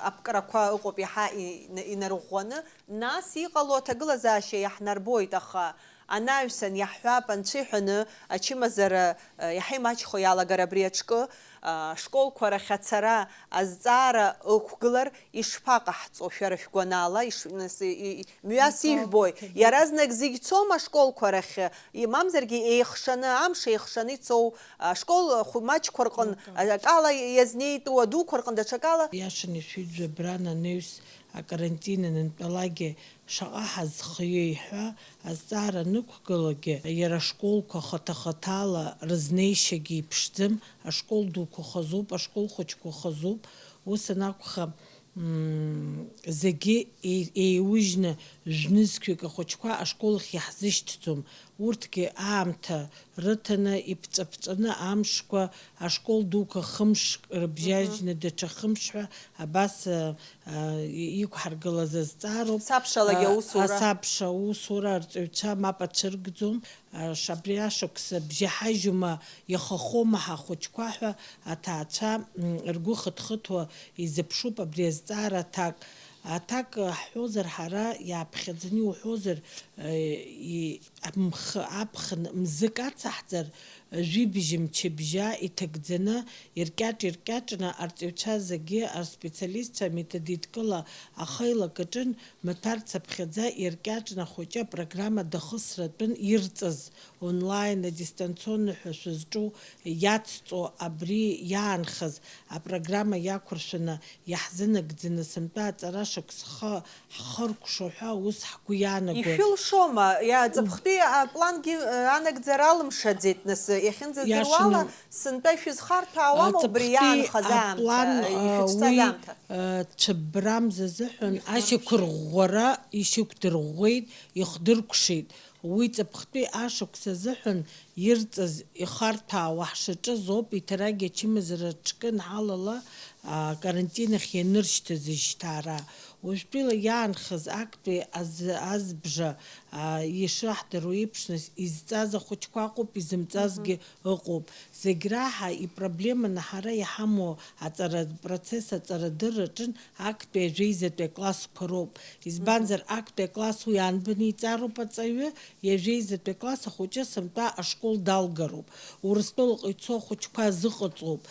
аԥкрақәа ыҟоуп иаҳа ина-, инарӷәӷәаны, нас иҟало аҭагылазаашьа иаҳнарбоит, аха анаҩсан иаҳҳәап, анцәа иҳәаны, ачымазара, э, иаҳа имаҷхо иалагар абри аҿкы, а, ашколқәа рахь ацара азҵаара ықәгылар ишԥаҟаҳҵо, шәара шәгәанала, иш-, нас, и-, и-, мҩас ижәбои, иаразнак зегь цома ашколқәа рахь, и-, мамзаргьы еихшаны, амш еихшаны ицоу, ашкол хәмаҷқәа рҟын, акала иазнеитәу, адуқәа рҟын даҽакала. Иашаны ишәеидрабран анаҩс акарантин анынтәалакгьы, шаҟа ҳазхиеи ҳәа азҵаара анықәгылогьы, иара ашколқәа хаҭа-хаҭала рызнеишьагьы иԥшӡам, ашкол дуқәа хазуп, ашкол хәыҷқәа хазуп, ус анакәха, м, зегьы еи-, еиужьны жәнызқьҩык ахәыҷқәа ашкол ахь иаҳзышьҭӡом, урҭгьы аамҭа рыҭаны, иԥҵәаԥҵәаны амшқәа, ашкол дуқәа хымш рыбжьажьны, Мгм. даҽа хымш ҳәа абас, а, а, и-, иқәҳаргылаз азҵаароуп. Сабшалагьы А, аусура. Асабша аусура арҵаҩцәа мап ацәыргӡом. А, шабри ашықәс бжьаҳажьума, иахахома ҳахәыҷқәа ҳәа аҭаацәа, м, ргәы хыҭхыҭуа изыԥшуп абри азҵаара аҭак. Аҭак ҳҳәозар, ҳара иааԥхьаӡаны иуҳәозар, э, и-, амх-, аԥхын мзык ацаҳҵар, жәибжь мчыбжьа иҭагӡаны, иркьаҿ-иркьаҿны арҵаҩцәа зегьы, аспециалистцәа методиткыла ахы еилакаҿын, маҭәарцаԥхьаӡа иркьаҿны ахәыҷы апрограмма дахысратәын ирҵаз, онлайн, адистанционно ҳәа шәызҿу иацҵо абри иаанхаз апрограмма иақәыршәаны иаҳзынагӡаны сынтәа аҵара шықәс хы ҳхыркәшо ҳәа ус ҳгәы иаанагоит. Ишәылшома? Иа-, ҵыԥхтәи аплангьы, э, анагӡара алымшаӡеит, нас, иахьынӡадыруала, Иашаны. Сынтәа ишәызхарҭәаауама убри Аҵыԥхтәи иаанхаз аамҭа, аплан, э, а, ишәыцәцаз уи, аамҭа? Э, цәыббрамза азыҳәан Ихаршәит. Ашьақәырӷәӷәара ишьақәдырӷәӷәеит, ихдыркәшеит. Уи ҵыԥхтәи ашықәс азыҳәан ирҵаз ихарҭәаауа ҳшаҿыз ауп, еиҭарагьы ачымазара аҿкын ҳалала, Карантин ахь ианыршьҭыз ижьҭаара. Уажәтәыла иаанхаз актәи азбжа, ишаҳдыруа еиԥш, изҵаз ахәыҷқәа ыҟоуп, изымҵазгьы ыҟоуп. Зегь раҳа ипроблеманы ҳара иҳамоу аҵара, апроцесс аҵарадырраҿын актәи ажәеизатәи аклассқәа роуп. Избанзар, актәи акласс уи аанбаны иҵароуп аҵаҩы, иажәеизатәи акласс ахәыҷы сынтәа ашкол далгароуп. Урыстәылаҟа ицо ахәыҷқәа иазыҟаҵоуп,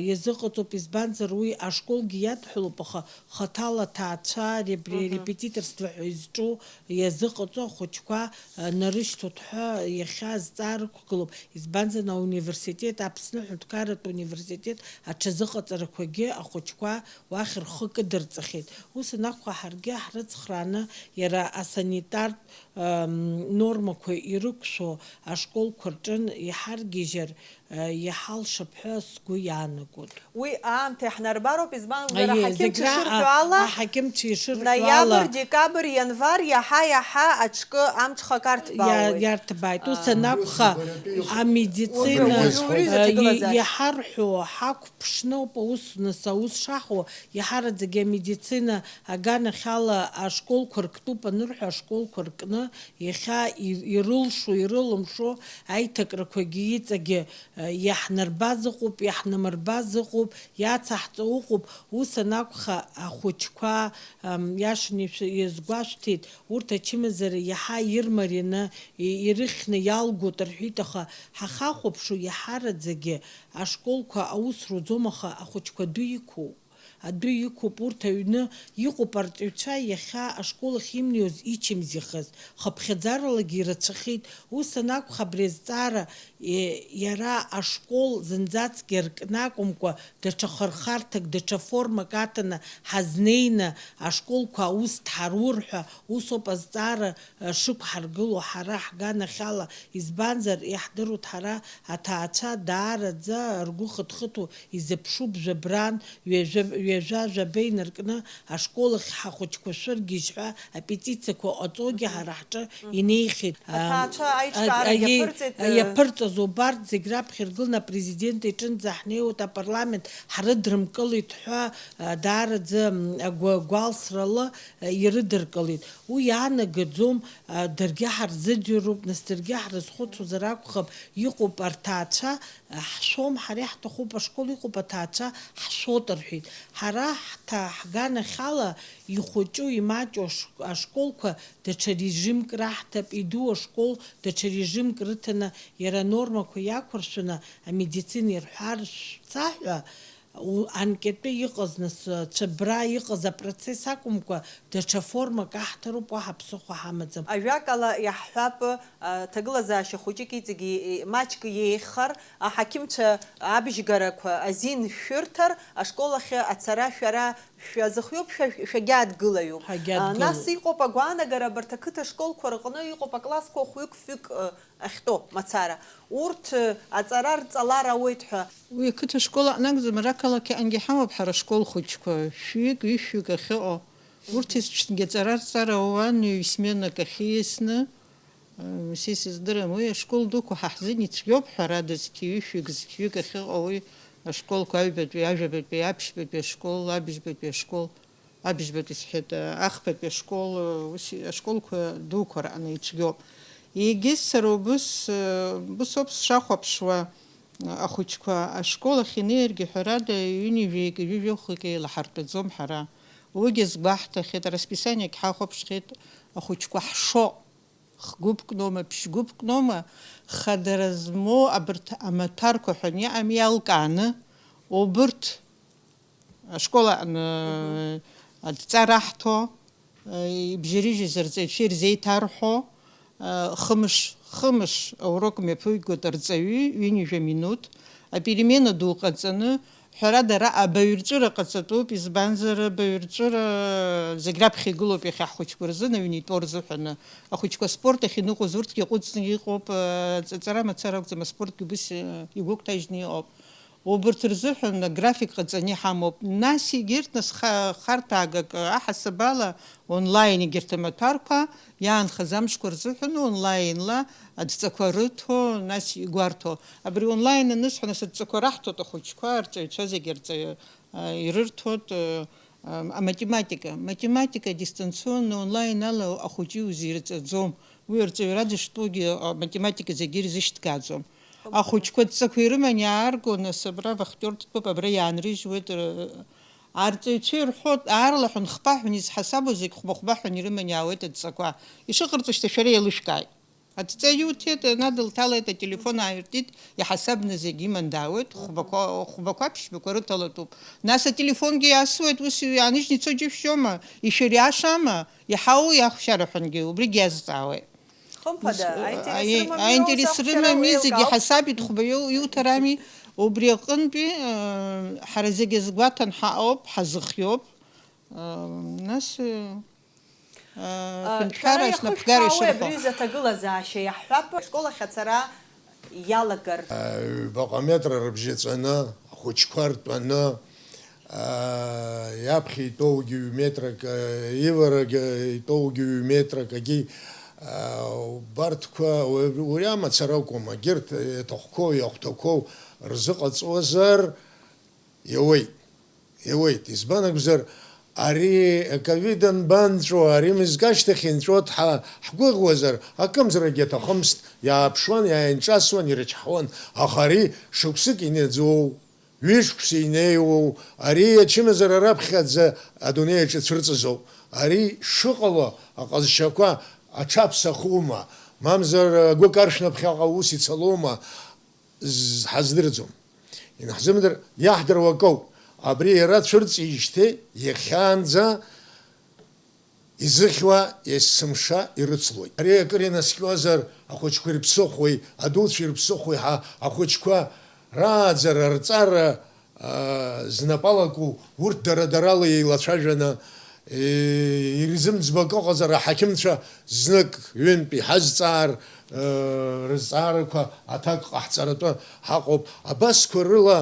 иазыҟаҵоуп, избанзар, уи ашколгьы иадҳәалоуп, аха хаҭала аҭаацәа репетиторство ҳәа изҿу иазыҟаҵо ахәыҷқәа нарышьҭоит ҳәа иахьа азҵаара ықәгылоуп, избанзар, ауниверситет, Аԥсны аҳәынҭқарратә университет аҽазыҟаҵарақәагьы ахәыҷқәа уахь рхы кыдырҵахьеит. Ус анакәха, ҳаргьы ҳрыцхрааны, иара асанитартә нормақәа ирықәшәо ашколқәа рҿын иҳаргьежьыр, иҳалшап ҳәа сгәы иаанагоит. Уи аамҭа иаҳнарбароуп, избанзар, аҳақьымцәа шырҳәо ала, аҳақьымцәа ишырҳәо ала, ноиабр, декабр, ианвар иаҳа-иаҳа аҽкы амҽхак арҭбаауеит. Иа-, иарҭбааит. Ус анакәха, амедицина, уажәы, уажәы, уажәы, э, иаҳарҳәо ҳақәԥшноуп, аус, нас, аус шаҳуа, иаҳараӡагьы амедицина аганахьала ашколқәа рктәуп анырҳәа, ашколқәа ркны иахьа и-, ирылшо, ирылымшо аиҭакрақәагьы иҵегьы, э, иаҳнарбаз ыҟоуп, иаҳнамырбаз ыҟоуп, иацаҳҵо ыҟоуп. Ус анакәха, ахәыҷқәа, ам, иашаны ишәы-, иазгәашәҭеит, урҭ ачымазара иаҳа ирмарианы, и-, ирыхьны иалгоит рҳәеит, аха ҳахахәаԥшуа иаҳараӡагьы ашколқәа аус руӡом, аха ахәыҷқәа адәы иқәуп. Адәы иқәуп урҭ аҩны иҟоуп арҵаҩцәа иахьа ашкол ахь имнеиуаз ичымзи хаз, хыԥхьаӡаралагьы ирацәахеит. Ус анакәха, абри азҵаара, е, иара ашкол зынӡаскгьы аркны акәымкәа, даҽа хырхарҭак, даҽа формак аҭаны ҳазнеины, ашколқәа аус дҳарур ҳәа, усоуп азҵаара шықәҳаргыло ҳара ҳганахьала, избанзар, иаҳдыруеит ҳара аҭаацәа даараӡа ргәы хыҭхыҭуа изыԥшуп жәабран, ҩажәа, ҩажәа, жәаба инаркны ашкол ахь ҳахәыҷқәа шәыргьежь ҳәа апетициақәа ҟаҵогьы ҳара ҳҿы инеихьеит. Аҭаацәа аиҿкаара а, а, иаԥырҵеит, а, э, иаԥырҵаз убарҭ зегь раԥхьа иргыланы апрезидент иҿынӡа ҳнеиуеит, апарламент ҳрыдрымкылеит ҳәа, а, даараӡа, м, агәа-, гәалсрала, а, ирыдыркылеит. Уи иаанагаӡом, а, даргьы ҳарзыӡырҩроуп, нас даргьы ҳрызхәыцуазар акәхап, иҟоуп арҭаацәа, а, ҳшәом, ҳара иаҳҭахуп ашкол, иҟоуп аҭаацәа, ҳшәот, рҳәеит. Ҳара ҳҭа-, ҳганахьала ихәыҷу, имаҷу аш-, ашколқәа даҽа режимк раҳҭап, иду ашкол даҽа режимк рыҭаны, иара анормақәа иақәыршәаны, амедицина ирҳәар шәца ҳәа, У-, анкьатәы иҟаз, нас, цәыббра иҟаз апроцесс акәымкәа, даҽа формак аҳҭароуп, уаҳа ԥсыхәа ҳамаӡам. Ажәакала, иаҳҳәап, а, ҭагылазаашьа хәыҷык иҵегьы, е, маҷк иеиӷьхар, аҳақьымцәа абжьгарақәа азин шәырҭар, ашкол ахь ацара шәара шәазыхиоуп, шәа-, шәагьаадгылаҩуп. Ҳагьаадгылоуп. А, нас иҟоуп агәаанагара, абарҭ ақыҭа школқәа рҟны иҟоуп аклассқәа хәҩык-фҩык, э, ахьтәоу мацара. Урҭ, э, аҵара рҵалар ауеит ҳәа. Уи ақыҭа школ аҟны акәӡам, ара ақалақь аҟынгьы ҳамоуп ҳара ашкол хәыҷқәа, шәҩык, ҩышәҩык ахьыҟоу. Урҭ есҽынгьы аҵара рҵар ауан, ҩ-сменак ахьиасны, э, са исыздырам. Уи ашкол дуқәа ҳа ҳзын ицәгьоуп, ҳәарада, зқьи ҩышәҩык, зқьҩык ахьыҟоу уи ашколқәа, аҩбатәи, ажәабатәи, аԥшьбатәи ашкол, абжьбатәи ашкол. Абыжьбатәи сҳәеит, ахԥатәи ашкол, ус ашколқәа дуқәа раҟны ицәгьоуп. Егьыс сара убыс, убыс ауп сшахәаԥшуа, ахәыҷқәа ашкол ахь инеиргьы, ҳәарада, ҩынҩажәеик, ҩажәихәҩык еилаҳартәаӡом ҳара. Уигьы азгәаҳҭахьеит, арасписаниагь ҳахәаԥшхьеит, ахәыҷқәа ҳшо. Хгәыԥкноума, ԥшьгәыԥкноума, хадара змоу абарҭ амаҭәарқәа ҳәа иҟами, иалкааны, убырҭ ашкол аҟны, мгм, адҵа раҳҭо, ибжьарыжьыз арҵаҩцәа ирзеиҭарҳәо, хымш, хымш аурок мҩаԥыгоит арҵаҩы, ҩынҩажәа минуҭ, аперемена ду ҟаҵаны, ҳәарада, ара абаҩрҵәыра ҟаҵатәуп, избанзар, абаҩрҵәыра зегь раԥхьа игылоуп иахьа ҳхәыҷқәа рзын, аҩны итәоу рзыҳәаны. Ахәыҷқәа аспорт ахь иныҟәоз урҭгьы ҟәыҵны иҟоуп, ҵаҵара мацара акәӡам, аспортгьы убыс, э, игәыгәҭажьны иҟоуп. Убырҭ рзыҳәан аграфик ҟаҵаны иҳамоуп. Нас егьырҭ, нас, ха-, харҭаагак, аҳасабала, онлайн егьырҭ амаҭәарқәа, иаанхаз амшқәа рзыҳәан онлайнла адҵақәа рыҭо, нас игәарҭо. Абри онлайн анысҳәа, нас адҵақәа раҳҭоит ахәыҷқәа, арҵаҩцәа зегьы, арҵаҩ-, а, ирырҭоит, а, а, аматематика. Математика дистанционно, онлайн ала ахәыҷы иузирҵаӡом. Уи арҵаҩра дыштәоугьы, а, аматематика зегьы ирзышьҭгаӡом. Ахәыҷқәа адҵақәа ирыман иаарго, нас абра вахтиор дтәоуп, абра иаанрыжьуеит, р-, арҵаҩцәа ирҳәоит, аарлаҳәа нхбаҳәан изҳасабу зегь хәба-хәбаҳәан ирыман иаауеит адҵақәа. Ишыҟарҵо шьҭа шәара еилышәкааит. Адҵа иуҭеит, надылҭалеит, ателефон ааиртит, иҳасабны зегь иман даауеит, хәбақәа, хәбақәа, ԥшьбақәа рыҭалатәуп. Нас ателефонгьы иасуеит, ус иааныжьны ицо џьышәшьома, ишәыриашама, иҳау иахәшьараҳәангьы убригь иазҵаауеит. Хымԥада, Ус, аинтерес аи-, рымами, аинтерес аус ахәшьара рымами, зегьы еилкаауп. Ҳасаб итхәба иу-, иуҭарами, убри аҟынтәи, э, ҳара зегьы згәаҭан ҳаҟоуп, ҳазыхиоуп. Э, нас, э, э, А, ҳәынҭқарра шәара ашьапхгара иахышәҳәаауеи ишырҳәо. Абри аҩыза аҭагылазаашьа иаҳҳәап, ашкол ахь ацара иалагар. Ҩбаҟа метра рыбжьаҵәаны, ахәыҷқәа ртәаны, аа, иаԥхьа итәоугьы ҩ-метрак, аа, иварагьы итәоугьы ҩ-метрак, агьи, аа, убарҭқәа уи, уи амацара акәым, агьырҭ иаҭахқәоу, иахәҭақәоу рзыҟаҵозар, иауеит, иауеит. Избан акәзар, ари аковид анбанҵәо, ари мызкы ашьҭахь инҵәот ҳа ҳгәыӷуазар, акымзаракгьы аҭахымызт, иааԥшуан, иааинҿасуан, ирычҳауан, аха ари шықәсык инаӡоу, ҩышықәса инеиуоу, ари ачымазара раԥхьаӡа адунеи аҿы цәырҵызоуп. Ари шыҟало аҟазшьақәа аҽаԥсахума, мамзар агәы каршәны ԥхьаҟа аус ицалома, з-, ҳаздырӡом. Инаҳзымдыр, иаҳдыруа акоуп. Абри иара цәырҵижьҭеи иахьаанӡа изыхьуа есымша ирыцлоит. Ари акыр инаскьозар, ахәыҷқәа ирыԥсыхәои, адуцәа ирыԥсыхәои ҳәа ахәыҷқәа рааӡара, рҵара, аа, знапалаку, урҭ дара-дарала еилацәажәаны, е, ирзымӡбак ыҟазар, аҳақьымцәа знык, ҩынтә иҳазҵаар, э, рызҵаарақәа аҭак ҟаҳҵаратәы ҳаҟоуп. Абасқәа рыла,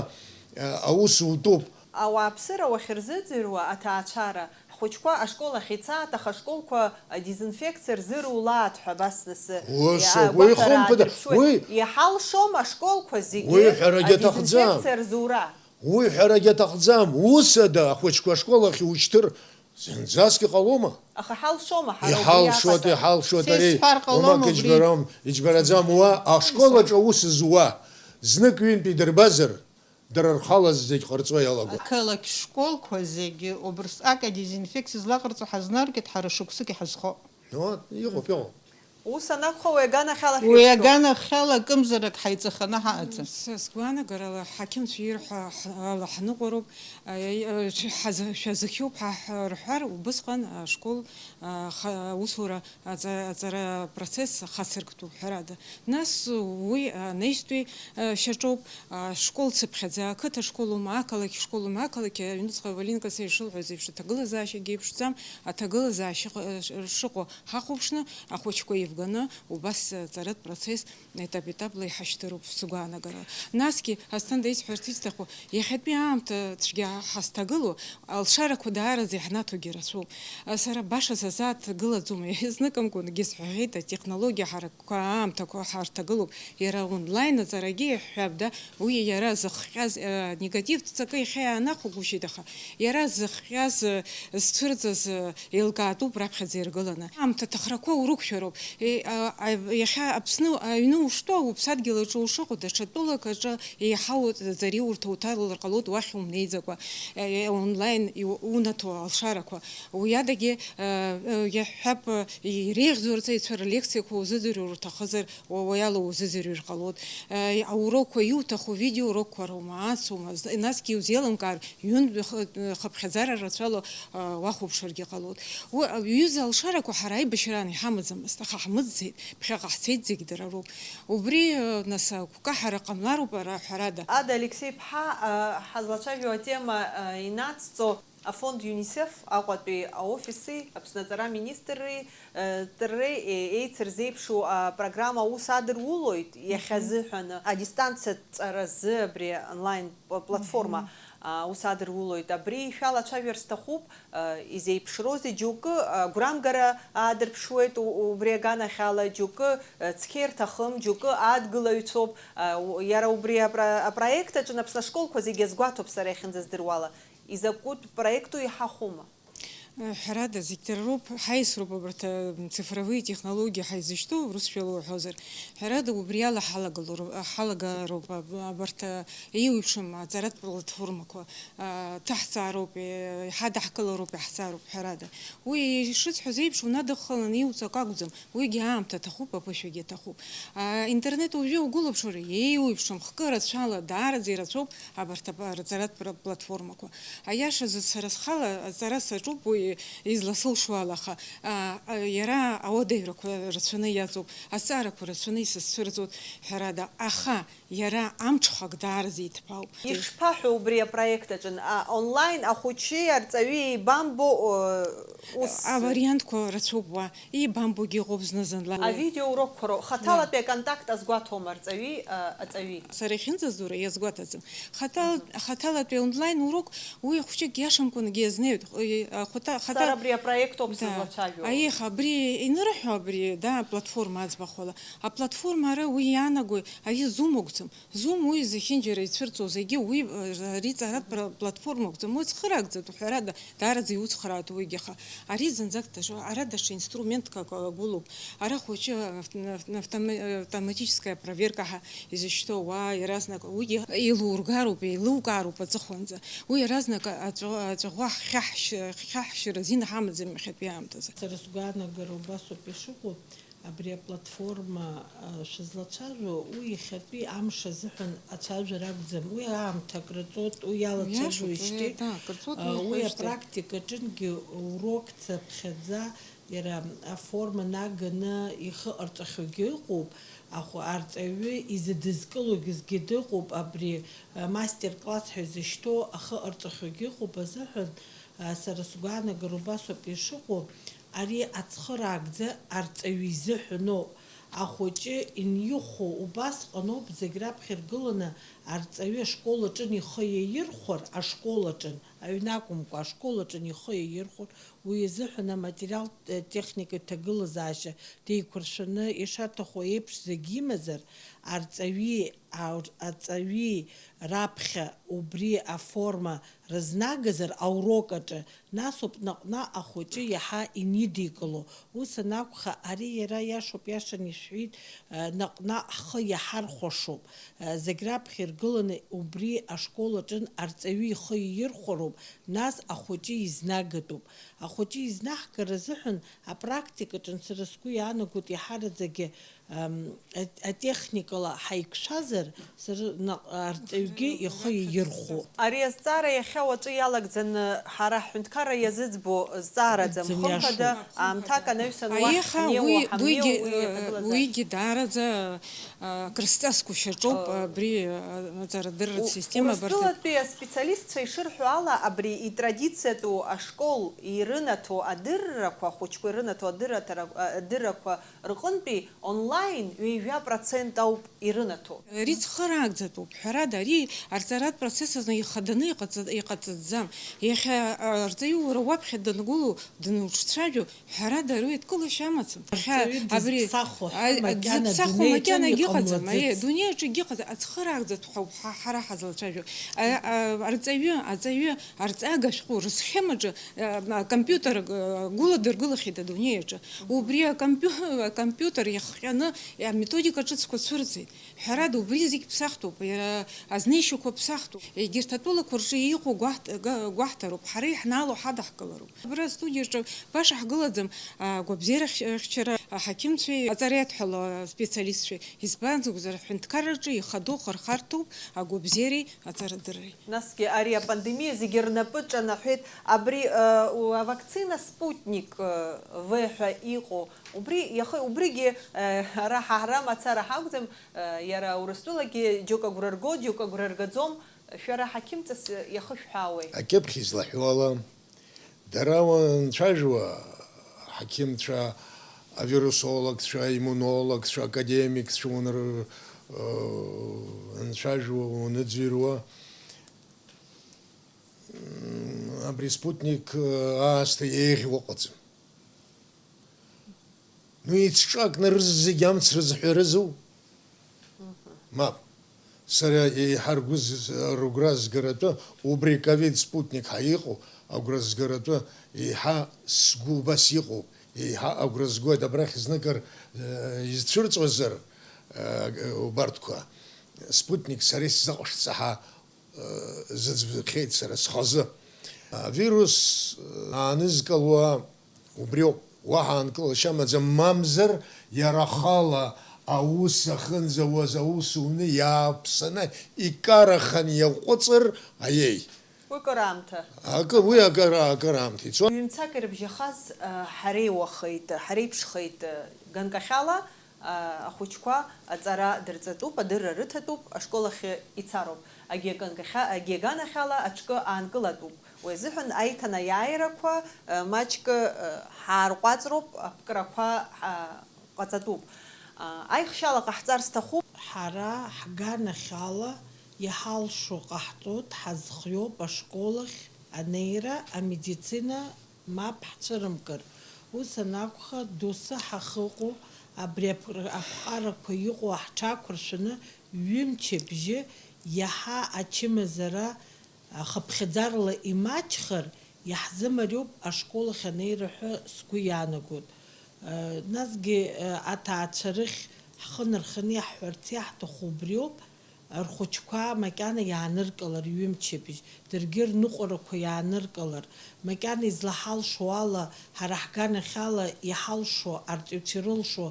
э, аус утәуп. Ауааԥсыра уахьырзыӡырҩуа аҭаацәара, ҳхәыҷқәа ашкол ахь ицааит, аха ашколқәа адезинфекциа рзырулааит ҳәа абас нас, Ус, э, уи агәаҭара хымԥада, аадырԥшуеит. Уи Иҳалшом ашколқәа зегьы уи ҳәарагьы аҭахӡам. Адезинфекциа рзура. Уи ҳәарагьы аҭахӡам, усада ахәыҷқәа ашкол ахь иушьҭыр зынӡаск иҟалома? Аха ҳалшома ҳара убри Иҳалшоит, аҟаҵара? Иҳалшоит Са ари, исҳәар ҟалома уамак убри? Иџьбарам, иџьбараӡам, уа ашкол аҿы аус зуа, знык-ҩынтә идырбазар, дара рхала зегь ҟарҵо иалагоит. Ақалақь школқәа зегьы убырсҟак адезинфекциа злаҟарҵо ҳазнаргеит, ҳара шықәсык иҳазхоуп. Вот, иҟоуп, иҟоуп. Ус анакәха, уи аганахьала Уи шәеиԥшроуп. Аганахьала акымзарак ҳаиҵаханы ҳаҟаӡам. Са сгәаанагарала, ҳақьымцәа ирҳәо ҳ-, ала ҳныҟәароуп. А, а, шәҳазы-, шәазыхиоуп ҳәа ҳ-, рҳәар, убысҟан ашкол, а, ха-, аусура аҵа-, аҵара процесс хацырктәуп, ҳәарада. Нас уи анаҩстәи, а, шьаҿоуп, а, школ цыԥхьаӡа, ақыҭа школума, ақалақь школума, ақалақь аҩныҵҟа Валинка са ишылҳәаз еиԥш, аҭагылазаашьагьы еиԥшӡам, аҭагылазаашьа ш-, шыҟоу ҳахәаԥшны, ахәыҷқәа еивганы, убас аҵаратә процесс етап-етапла иҳашьҭыроуп сгәаанагарала. Насгьы, Асҭанда, исҳәарц исҭаху, иахьатәи аамҭа цәгьа ҳазҭагылоу, алшарақәа даараӡа иаҳнаҭогьы рацәоуп. Сара баша сазааҭгылаӡом, иазныкымкәангьы сҳәахьеит, атехнологиа ҳаракқәа аамҭақәа ҳарҭагылоуп. Иара онлайн аҵарагьы иаҳҳәап, да, уи иара зыхҟьаз, э, негативтә ҵакы иахьа иаанахәагәышьеит, аха иара зыхҟьаз, э, зцәырҵыз, э, еилкаатәуп раԥхьаӡа иргыланы. Аамҭа аҭахрақәа урықәшәароуп. Е, а, а, иахьа Аԥсны аҩны уштәоу, уԥсадгьыл аҿы ушыҟоу, даҽа тәылак аҿы еиҳау ҵариурҭа уҭалар ҟалоит, уахь умнеиӡакәа, е, е, онлайн иу-, унаҭо алшарақәа. Уи адагьы, э, э, иаҳҳәап, э, иреиӷьӡоу арҵаҩцәа рлекциақәа узыӡырҩыр уҭахызар, уа уи ала узыӡырҩыр ҟалоит. Э, аурокқәа иуҭаху видеоурокқәа роума, ацума, з-, насгьы иузеилымкаар, ҩынтә х-, хыԥхьаӡара рацәала, э, уахәаԥшыргьы ҟалоит. Уи, э, ҩыза алшарақәа ҳара аибашьраан иҳамаӡамызт, аха ҳмыӡӡеит, ԥхьаҟа ҳцеит, зегь дара роуп. Убри, э, нас, агәкаҳара ҟамлароуп, ара, ҳәарада. Ада Алексеи-ԥҳа, э, ҳазлацәажәо атема, э, инацҵо, Афонд ЮНИСЕФ Аҟәатәи аофиси Аԥсны аҵара аминистрреи, э, ҵареи, э, еицырзеиԥшу апрограмма аус адырулоит иахьазыҳәаны, адистанциатә ҵаразы абри онлайн п-, платформа, Мгм. а, аус адырулоит. Абри шәалацәажәар сҭахуп, э, изеиԥшроузеи, џьоукы, э, агәрамгара аадырԥшуеит у-, убри аганахьала, џьоукы, э, цқьа ирҭахым, џьоукы адгылаҩцәоуп, э, у-, иара убри апро-, апроект аҿы Аԥсны ашколқәа зегьы азгәаҭоуп сара иахьынӡаздыруала. Изакәытә проекту иҳахәома? Ҳәарада, зегь дара роуп, ҳаиасроуп абарҭ, а, цифровые технологии ҳаизышьҭоу, урысшәала уҳәозар. Ҳәарада, убри ала ҳалагалароуп, ҳалагароуп аб-, абарҭ, а, еиуеиԥшым аҵаратә платформақәа, а, ҭаҳҵаароуп, е-, иҳадаҳкылароуп, иаҳҵаароуп, ҳәарада. Уи, ишысҳәаз еиԥш, унадыххыланы иуҵак акәӡам, уигьы аамҭа аҭахуп, аԥышәагьы аҭахуп. А, интернет уажәы угәылаԥшыр, еиуеиԥшым, хкы рацәала, даараӡа ирацәоуп абарҭ ап-, аҵаратә пра-, платформақәа. Аиашазы, сара схала аҵара саҿуп уи изласылшо ала, аха, а, а, иара ауадаҩрақәа рацәаны иаҵоуп, азҵаарақәа рацәаны исызцәырҵуеит, ҳәарада, аха иара амҽхак даараӡа иҭбаауп. Ишԥаҳәо убри апроект аҿы, а, онлайн ахәыҷи арҵаҩи еибамбо, о, ус? Авариантқәа рацәоуп уа, еибамбогьы ыҟоуп зны-зынла. Авидеоурокқәа роуп. Хаҭалатәи аконтакт азгәаҭома арҵаҩи, а, аҵаҩи? Сара иахьынӡаздыруа иазгәаҭаӡам. Хаҭал-, хаҭалатәи онлайн урок, уи хәҷык иашамкәангьы иазнеиуеит. Ы, а, хута-, хата-, Сара абри апроект ауп Да. сызлацәажәо. Аиеха, абри инырҳәо абри, да, аплатформа аӡбахә ала. Аплатформа ара уи иаанагои, ари Zoom акәӡам. Zoom уи зехьынџьара ицәырҵуа зегьы уи, ы, ари ҵаратә пра-, платформа акәӡам. Уи цхыраагӡатәуп, ҳәарада, даараӡа иуцхраауеит уигьы, аха ари зынӡак даҿу, ара даҽа инструментқәак лагәылоуп. Ара хәыҷы авт-, авт-, автома-, автоматическая проверка ҳәа изышьҭоу, уа иаразнак уигьы еилургароуп, еилукаароуп аҵыхәанӡа. Уи иаразнак аҵәа-, аҵәаӷәа ҳхьаҳшь-, ҳхьаҳшьара азин ҳамаӡам иахьатәи аамҭазы. Сара сгәаанагара убасоуп ишыҟоу, абри аплатформа, а, шәызлацәажәо, уи иахьатәи амш азыҳәан ацәажәара акәӡам, уи аамҭа акрыҵоит, уи иалацәажәоижьҭеи, Иашоуп, уи, да, акрыҵоит, а, уи уи иахьеижьҭеи. Апрактикаҿынгьы урок цаԥхьаӡа иара аформа наганы ихы ҟарҵахьоугьы ыҟоуп, ахә-, арҵаҩы изыдызкылогьы зегьы дыҟоуп, абри, а, мастер-класс ҳәа изышьҭоу ахы ҟарҵахьоугьы ыҟоуп азыҳәан, а, сара сгәаанагара убасоуп ишыҟоу, ари ацхыраагӡа арҵаҩы изыҳәаноуп. Ахәыҷы инихәо убасҟаноуп зегь раԥхьа иргыланы арҵаҩы ашкол аҿын ихы иаирхәар, ашкол аҿын, аҩны акәымкәа, ашкол аҿын ихы иаирхәар, уи изыҳәан аматериал, э, техника иҭагылазаашьа деиқәыршәаны ишаҭаху еиԥш зегь имазар, арҵаҩи, ар-, арҵаҩи раԥхьа убри аформа рызнагазар аурок аҿы, насоуп наҟ-наҟ ахәыҷы иаҳа инидикыло. Ус анакәха, ари иара иашоуп, иашан ишәҳәеит, э, наҟ-наҟ ҳхы иаҳархәашоуп. Э, зегь раԥхьа иргыланы убри ашкол аҿын арҵаҩы ихы иирхәароуп, нас ахәыҷы изнагатәуп. Ахәыҷы изнаҳгар азыҳәан апрактикаҿын сара сгәы иаанагоит иаҳараӡагьы, ам, а-, атехникала ҳаиқәшәазар, сара наҟ-, арҵаҩгьы ихы иирхәо. Ари азҵаара иахьа уаҵәы иалагӡаны ҳара ҳҳәынҭқарра иазыӡбо зҵаараӡам. Ӡымҩашоуп. Хымԥада, аамҭак анаҩсан уахь Аиеха, ҳнеиуа, уи, ҳамнеиуа, уигьы, уи э, аҭагылазаашьа. Уигьы даараӡа, э, крызҵазкуашьа ҿоуп, Э, абри, э, аҵарадырратә у-, система абарҭ. Урыстәылатәи аспециалистцәа ишырҳәо ала, абри итрадициатәу ашкол ирынаҭо адыррақәа, ахәыҷқәа ирынаҭо адырраҭара-, адыррақәа рҟынтәи онлайн ҩажәа процент ауп ирынаҭо. Ари цхыраагӡатәуп, ҳәарада, ари арҵаратә процесс азы ихаданы иҟаҵа-, иҟаҵаӡам. Иахьа, а, арҵаҩы уара уаԥхьа дангылоу, дануҿцәажәо, ҳәарада, ари еидкылашьа амаӡам. Иахьа Арҵаҩы абри, дызԥсахуа а, ҳәа макьана дзыԥсахуа дунеи макьана аҿы егьыҟаӡам, иҟамлаӡац. Аиеи, дунеи аҿы егьыҟаӡам, ацхыраагӡатә ҳәа ауп ҳа-, ҳара ҳазлацәажәо. А, а, арҵаҩы, аҵаҩы, арҵага шәҟәы рысхемаҿы, а, а, компиутер, а, гәыладыргылахьеит адунеи аҿы. Убри акомпиу-, акомпиутер иахҟьаны аметодика ҿыцқәа цәырҵит. Ҳәарада, убри зегь ԥсахтәуп, иара азнеишьақәа ԥсахтәуп. Егьырҭ атәылақәа рҿы иҟоу гәаҳт-, га-, гәаҳҭароуп, ҳара иаҳнаало ҳадаҳкылароуп. Абра астудиаҿы баша ҳгылаӡам, агәабзиара хь-, хьчара аҳақьымцәеи аҵараиадҳәала аспециалистцәеи, избанзар, ҳҳәынҭқарраҿы ихадоу хырхарҭоуп агәабзиареи аҵарадырреи. Насгьы ари апандемиа зегьы рнапы ҿанаҳәеит. Абри, э, у-, авакцина Спутник, э, В ҳәа иҟоу, убри иахы-, убригьы, э, ара ҳара мацара ҳакәӡам, э, иара Урыстәылагьы џьоук агәра рго, џьоук агәра ргаӡом. Шәара ҳақьымҵас иахышәҳәаауеи? Акьыԥхь излаҳәо ала, дара уанцәажәуа, ҳақьымцәа, авирусологцәа, аиммунологцәа, академикцәа уанры-, анцәажәуа, уаныӡырҩуа, м, абри Спутник, э, аасҭа еиӷьу ыҟаӡам. Ну, еицҿакны рызегь амц рызҳәарызу? Мап. Сара еиҳа ргәы з-, рыгәра згаратәы убри ковид спутник ҳәа иҟоу агәра згаратәы еиҳа сгәы убас иҟоуп, еиҳа агәра згоит абрахь зныкыр, э, изцәырҵуазар, э, убарҭқәа, спутник сара исзыҟашәҵа ҳәа, э, зыӡбахьеит сара схазы. Авирус, э, аанызкылауа убриоуп, уаҳа аанкылашьа амаӡам, мамзар иара ахала аус ахьынӡауаз аусуны иааԥсаны икарахан иаҟәыҵыр аиеи. Уи кыр аамҭа. Акы, уи акыр, акыр аамҭа ицон. Ҩымцак ирыбжьахаз, а, ҳареиуахеит, ҳареиԥшхеит, а, ганкахьала, а, ахәыҷқәа аҵара дырҵатәуп, адырра рыҭатәуп, ашкол ахь ицароуп. Агиаганкахьа-, агиаганахьала аҿкы аанкылатәуп. Уи азыҳәан аиҭанеиааирақәа, а, маҷк, а, ҳаарҟәаҵроуп, аԥкрақәа, а, ҟаҵатәуп. А, аихшьала ҟаҳҵар сҭахуп. Ҳара ҳганахьала иҳалшо ҟаҳҵоит, ҳазхиоуп ашкол ахь анеира, амедицина мап ҳцәырымкыр. Ус анакәха, доусы ҳахьыҟоу, абри аԥ-, аԥҟарақәа иҟоу ҳҽақәыршәаны, ҩымчыбжьы иаҳа ачымазара ахыԥхьаӡарала имаҷхар, иаҳзымариоуп ашкол ахь анеира ҳәа сгәы иаанагоит. Насгьы аҭаацәа рыхь ҳхы нарханы иаҳҳәарц иаҳҭаху убриоуп, рхәыҷқәа макьана иааныркылар ҩымчыбжь, даргьы рныҟәарақәа иааныркылар, макьана излаҳалшо ала, ҳара ҳганахьала иҳалшо, арҵаҩцәа ирылшо,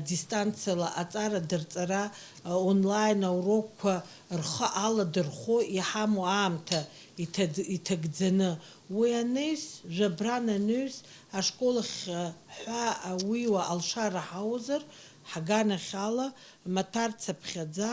дистанциала аҵара дырҵара, онлайн аурокқәа рхы аладырхәо иҳамоу аамҭа иҭад-, иҭагӡаны, уи анаҩс, жәабран анаҩс, ашкол ахь, ҳәа ауиуа алшара ҳауазар, ҳганахьала, Маҭарцаԥхьаӡа,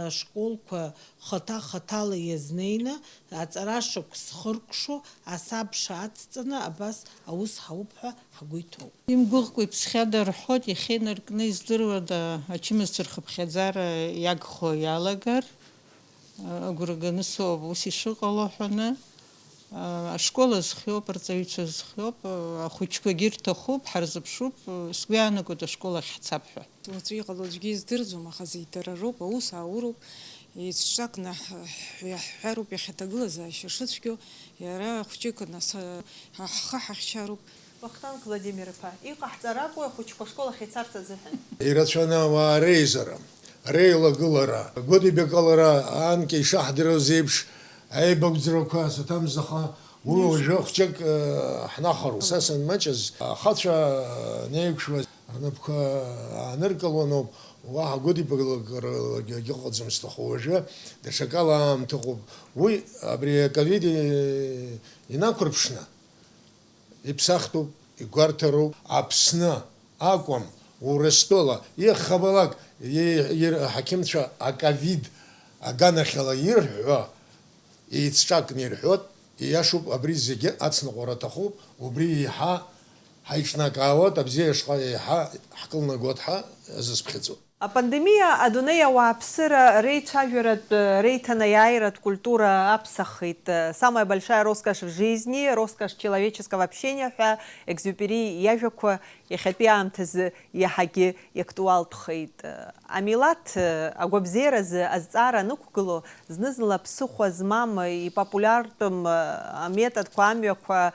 ашколқәа хаҭа-хаҭала иазнеины, аҵара шықәс хыркәшо, асабша ацҵаны, абас аус ҳауп ҳәа ҳгәы иҭоуп. Имгәыӷкәа иԥсхьада рҳәоит, иахьа инаркны издыруада, ачымазцәа рхыԥхьаӡара иагхо иалагар, агәра ганы соуп ус ишыҟало ҳәаны. Ашкол азхиоуп, арҵаҩцәа азхиоуп, ахәыҷқәагьы ирҭахуп, ҳарзыԥшуп, сгәы иаанагоит ашкол ахь ҳцап ҳәа. Уаҵәы иҟало аӡәгьы издырӡом, аха зегь дара роуп, аус аауроуп, еицҿакны ҳ-, ҳ-, иаҳҳәароуп иахьа аҭагылазаашьа шыцәгьоу, иара хәҷык нас, ҳа-, ҳхы ҳахьчароуп. Вахтанг Владимир-иԥа, иҟаҳҵар акәу ахәыҷқәа ашкол ахь ицарц азыҳәан? Ирацәаны ауаа реизара, реилагылара, гәыдибакылара, анкьа ишаҳдыруаз еиԥш, аибагәӡрақәа саҭамзаха, уи уажәы хәҷык, э, ҳнахароуп. Са санмаҷыз, ахацәа неиқәшәаз рнапқәа ааныркылоноуп, уаҳа гәыдибакылагьы ыҟаӡам сҭаху уажәы, даҽакала аамҭа ыҟоуп. Уи абри аковид инақәырԥшны, иԥсахтәуп, игәарҭароуп. Аԥсны акәым, Урыстәыла, иахабалак, и-, ир-, аҳақьымцәа аковид аганахьала ирҳәо, еицҿакны ирҳәоит, ииашоуп, абри зегьы ацныҟәара аҭахуп, убри еиҳа ҳаиҿнакаауеит, абзиа шҟа еиҳа ҳкылнагоит ҳәа азысԥхьаӡоит. Апандемиа адунеи ауааԥсыра реицәажәаратә, реиҭанеиааиратә культура аԥсахит. Самая большая роскошь в жизни, роскошь человеческого общения ҳәа Екзиупери иажәақәа иахьатәи аамҭазы иаҳагьы иактуалтәхеит. Амилаҭ агәабзиаразы азҵаара анықәгыло, зны-зынла ԥсыхәа змам ипопулиартәым аметодқәа амҩақәа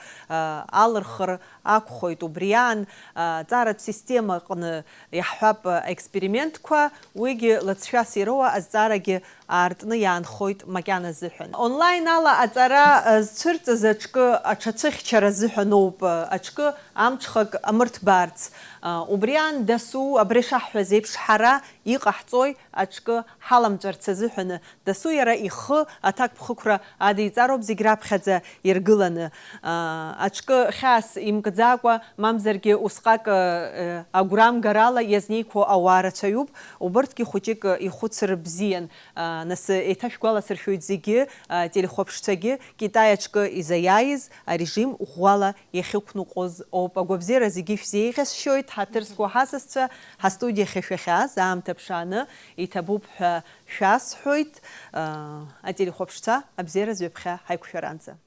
алырхыр акәхоит. Убри аан, аҵаратә система аҟны иаҳҳәап, аекспериментқәа, уигьы лыҵшәас ироуа азҵаарагьы аартны иаанхоит макьана азыҳәан. Онлайн ала аҵара, а, зцәырҵыз аҿкы аҽацәыхьчара азыҳәаноуп, а, аҿкы амҽхак амырҭбаарц. А, убри аан дасу, абри шаҳҳәаз еиԥш, ҳара иҟаҳҵои аҿкы ҳаламҵәарц азыҳәаны, дасу иара ихы аҭакԥхықәра адиҵароуп зегь раԥхьаӡа иргыланы. А, аҿкы хьаас имкӡакәа, мамзаргьы усҟак, а, агәрамгарала иазнеиқәо ауаа рацәаҩуп, убырҭгьы хәыҷык ихәыцыр бзиан. А, нас еиҭашәгәаласыршәоит зегьы, а, телехәаԥшцәагьы, Китай аҿкы изаиааиз арежим ӷәӷәала иахьықәныҟәоз ауп. Агәабзиара зегьы шәзеиӷьасшьоит, ҳаҭыр зқәу ҳасасцәа, ҳастудиахьы шәахьааз аамҭа ԥшааны иҭабуп ҳәа шәасҳәоит. А, ателехәаԥшцәа, абзиаразы ҩаԥхьа ҳаиқәшәаранӡа.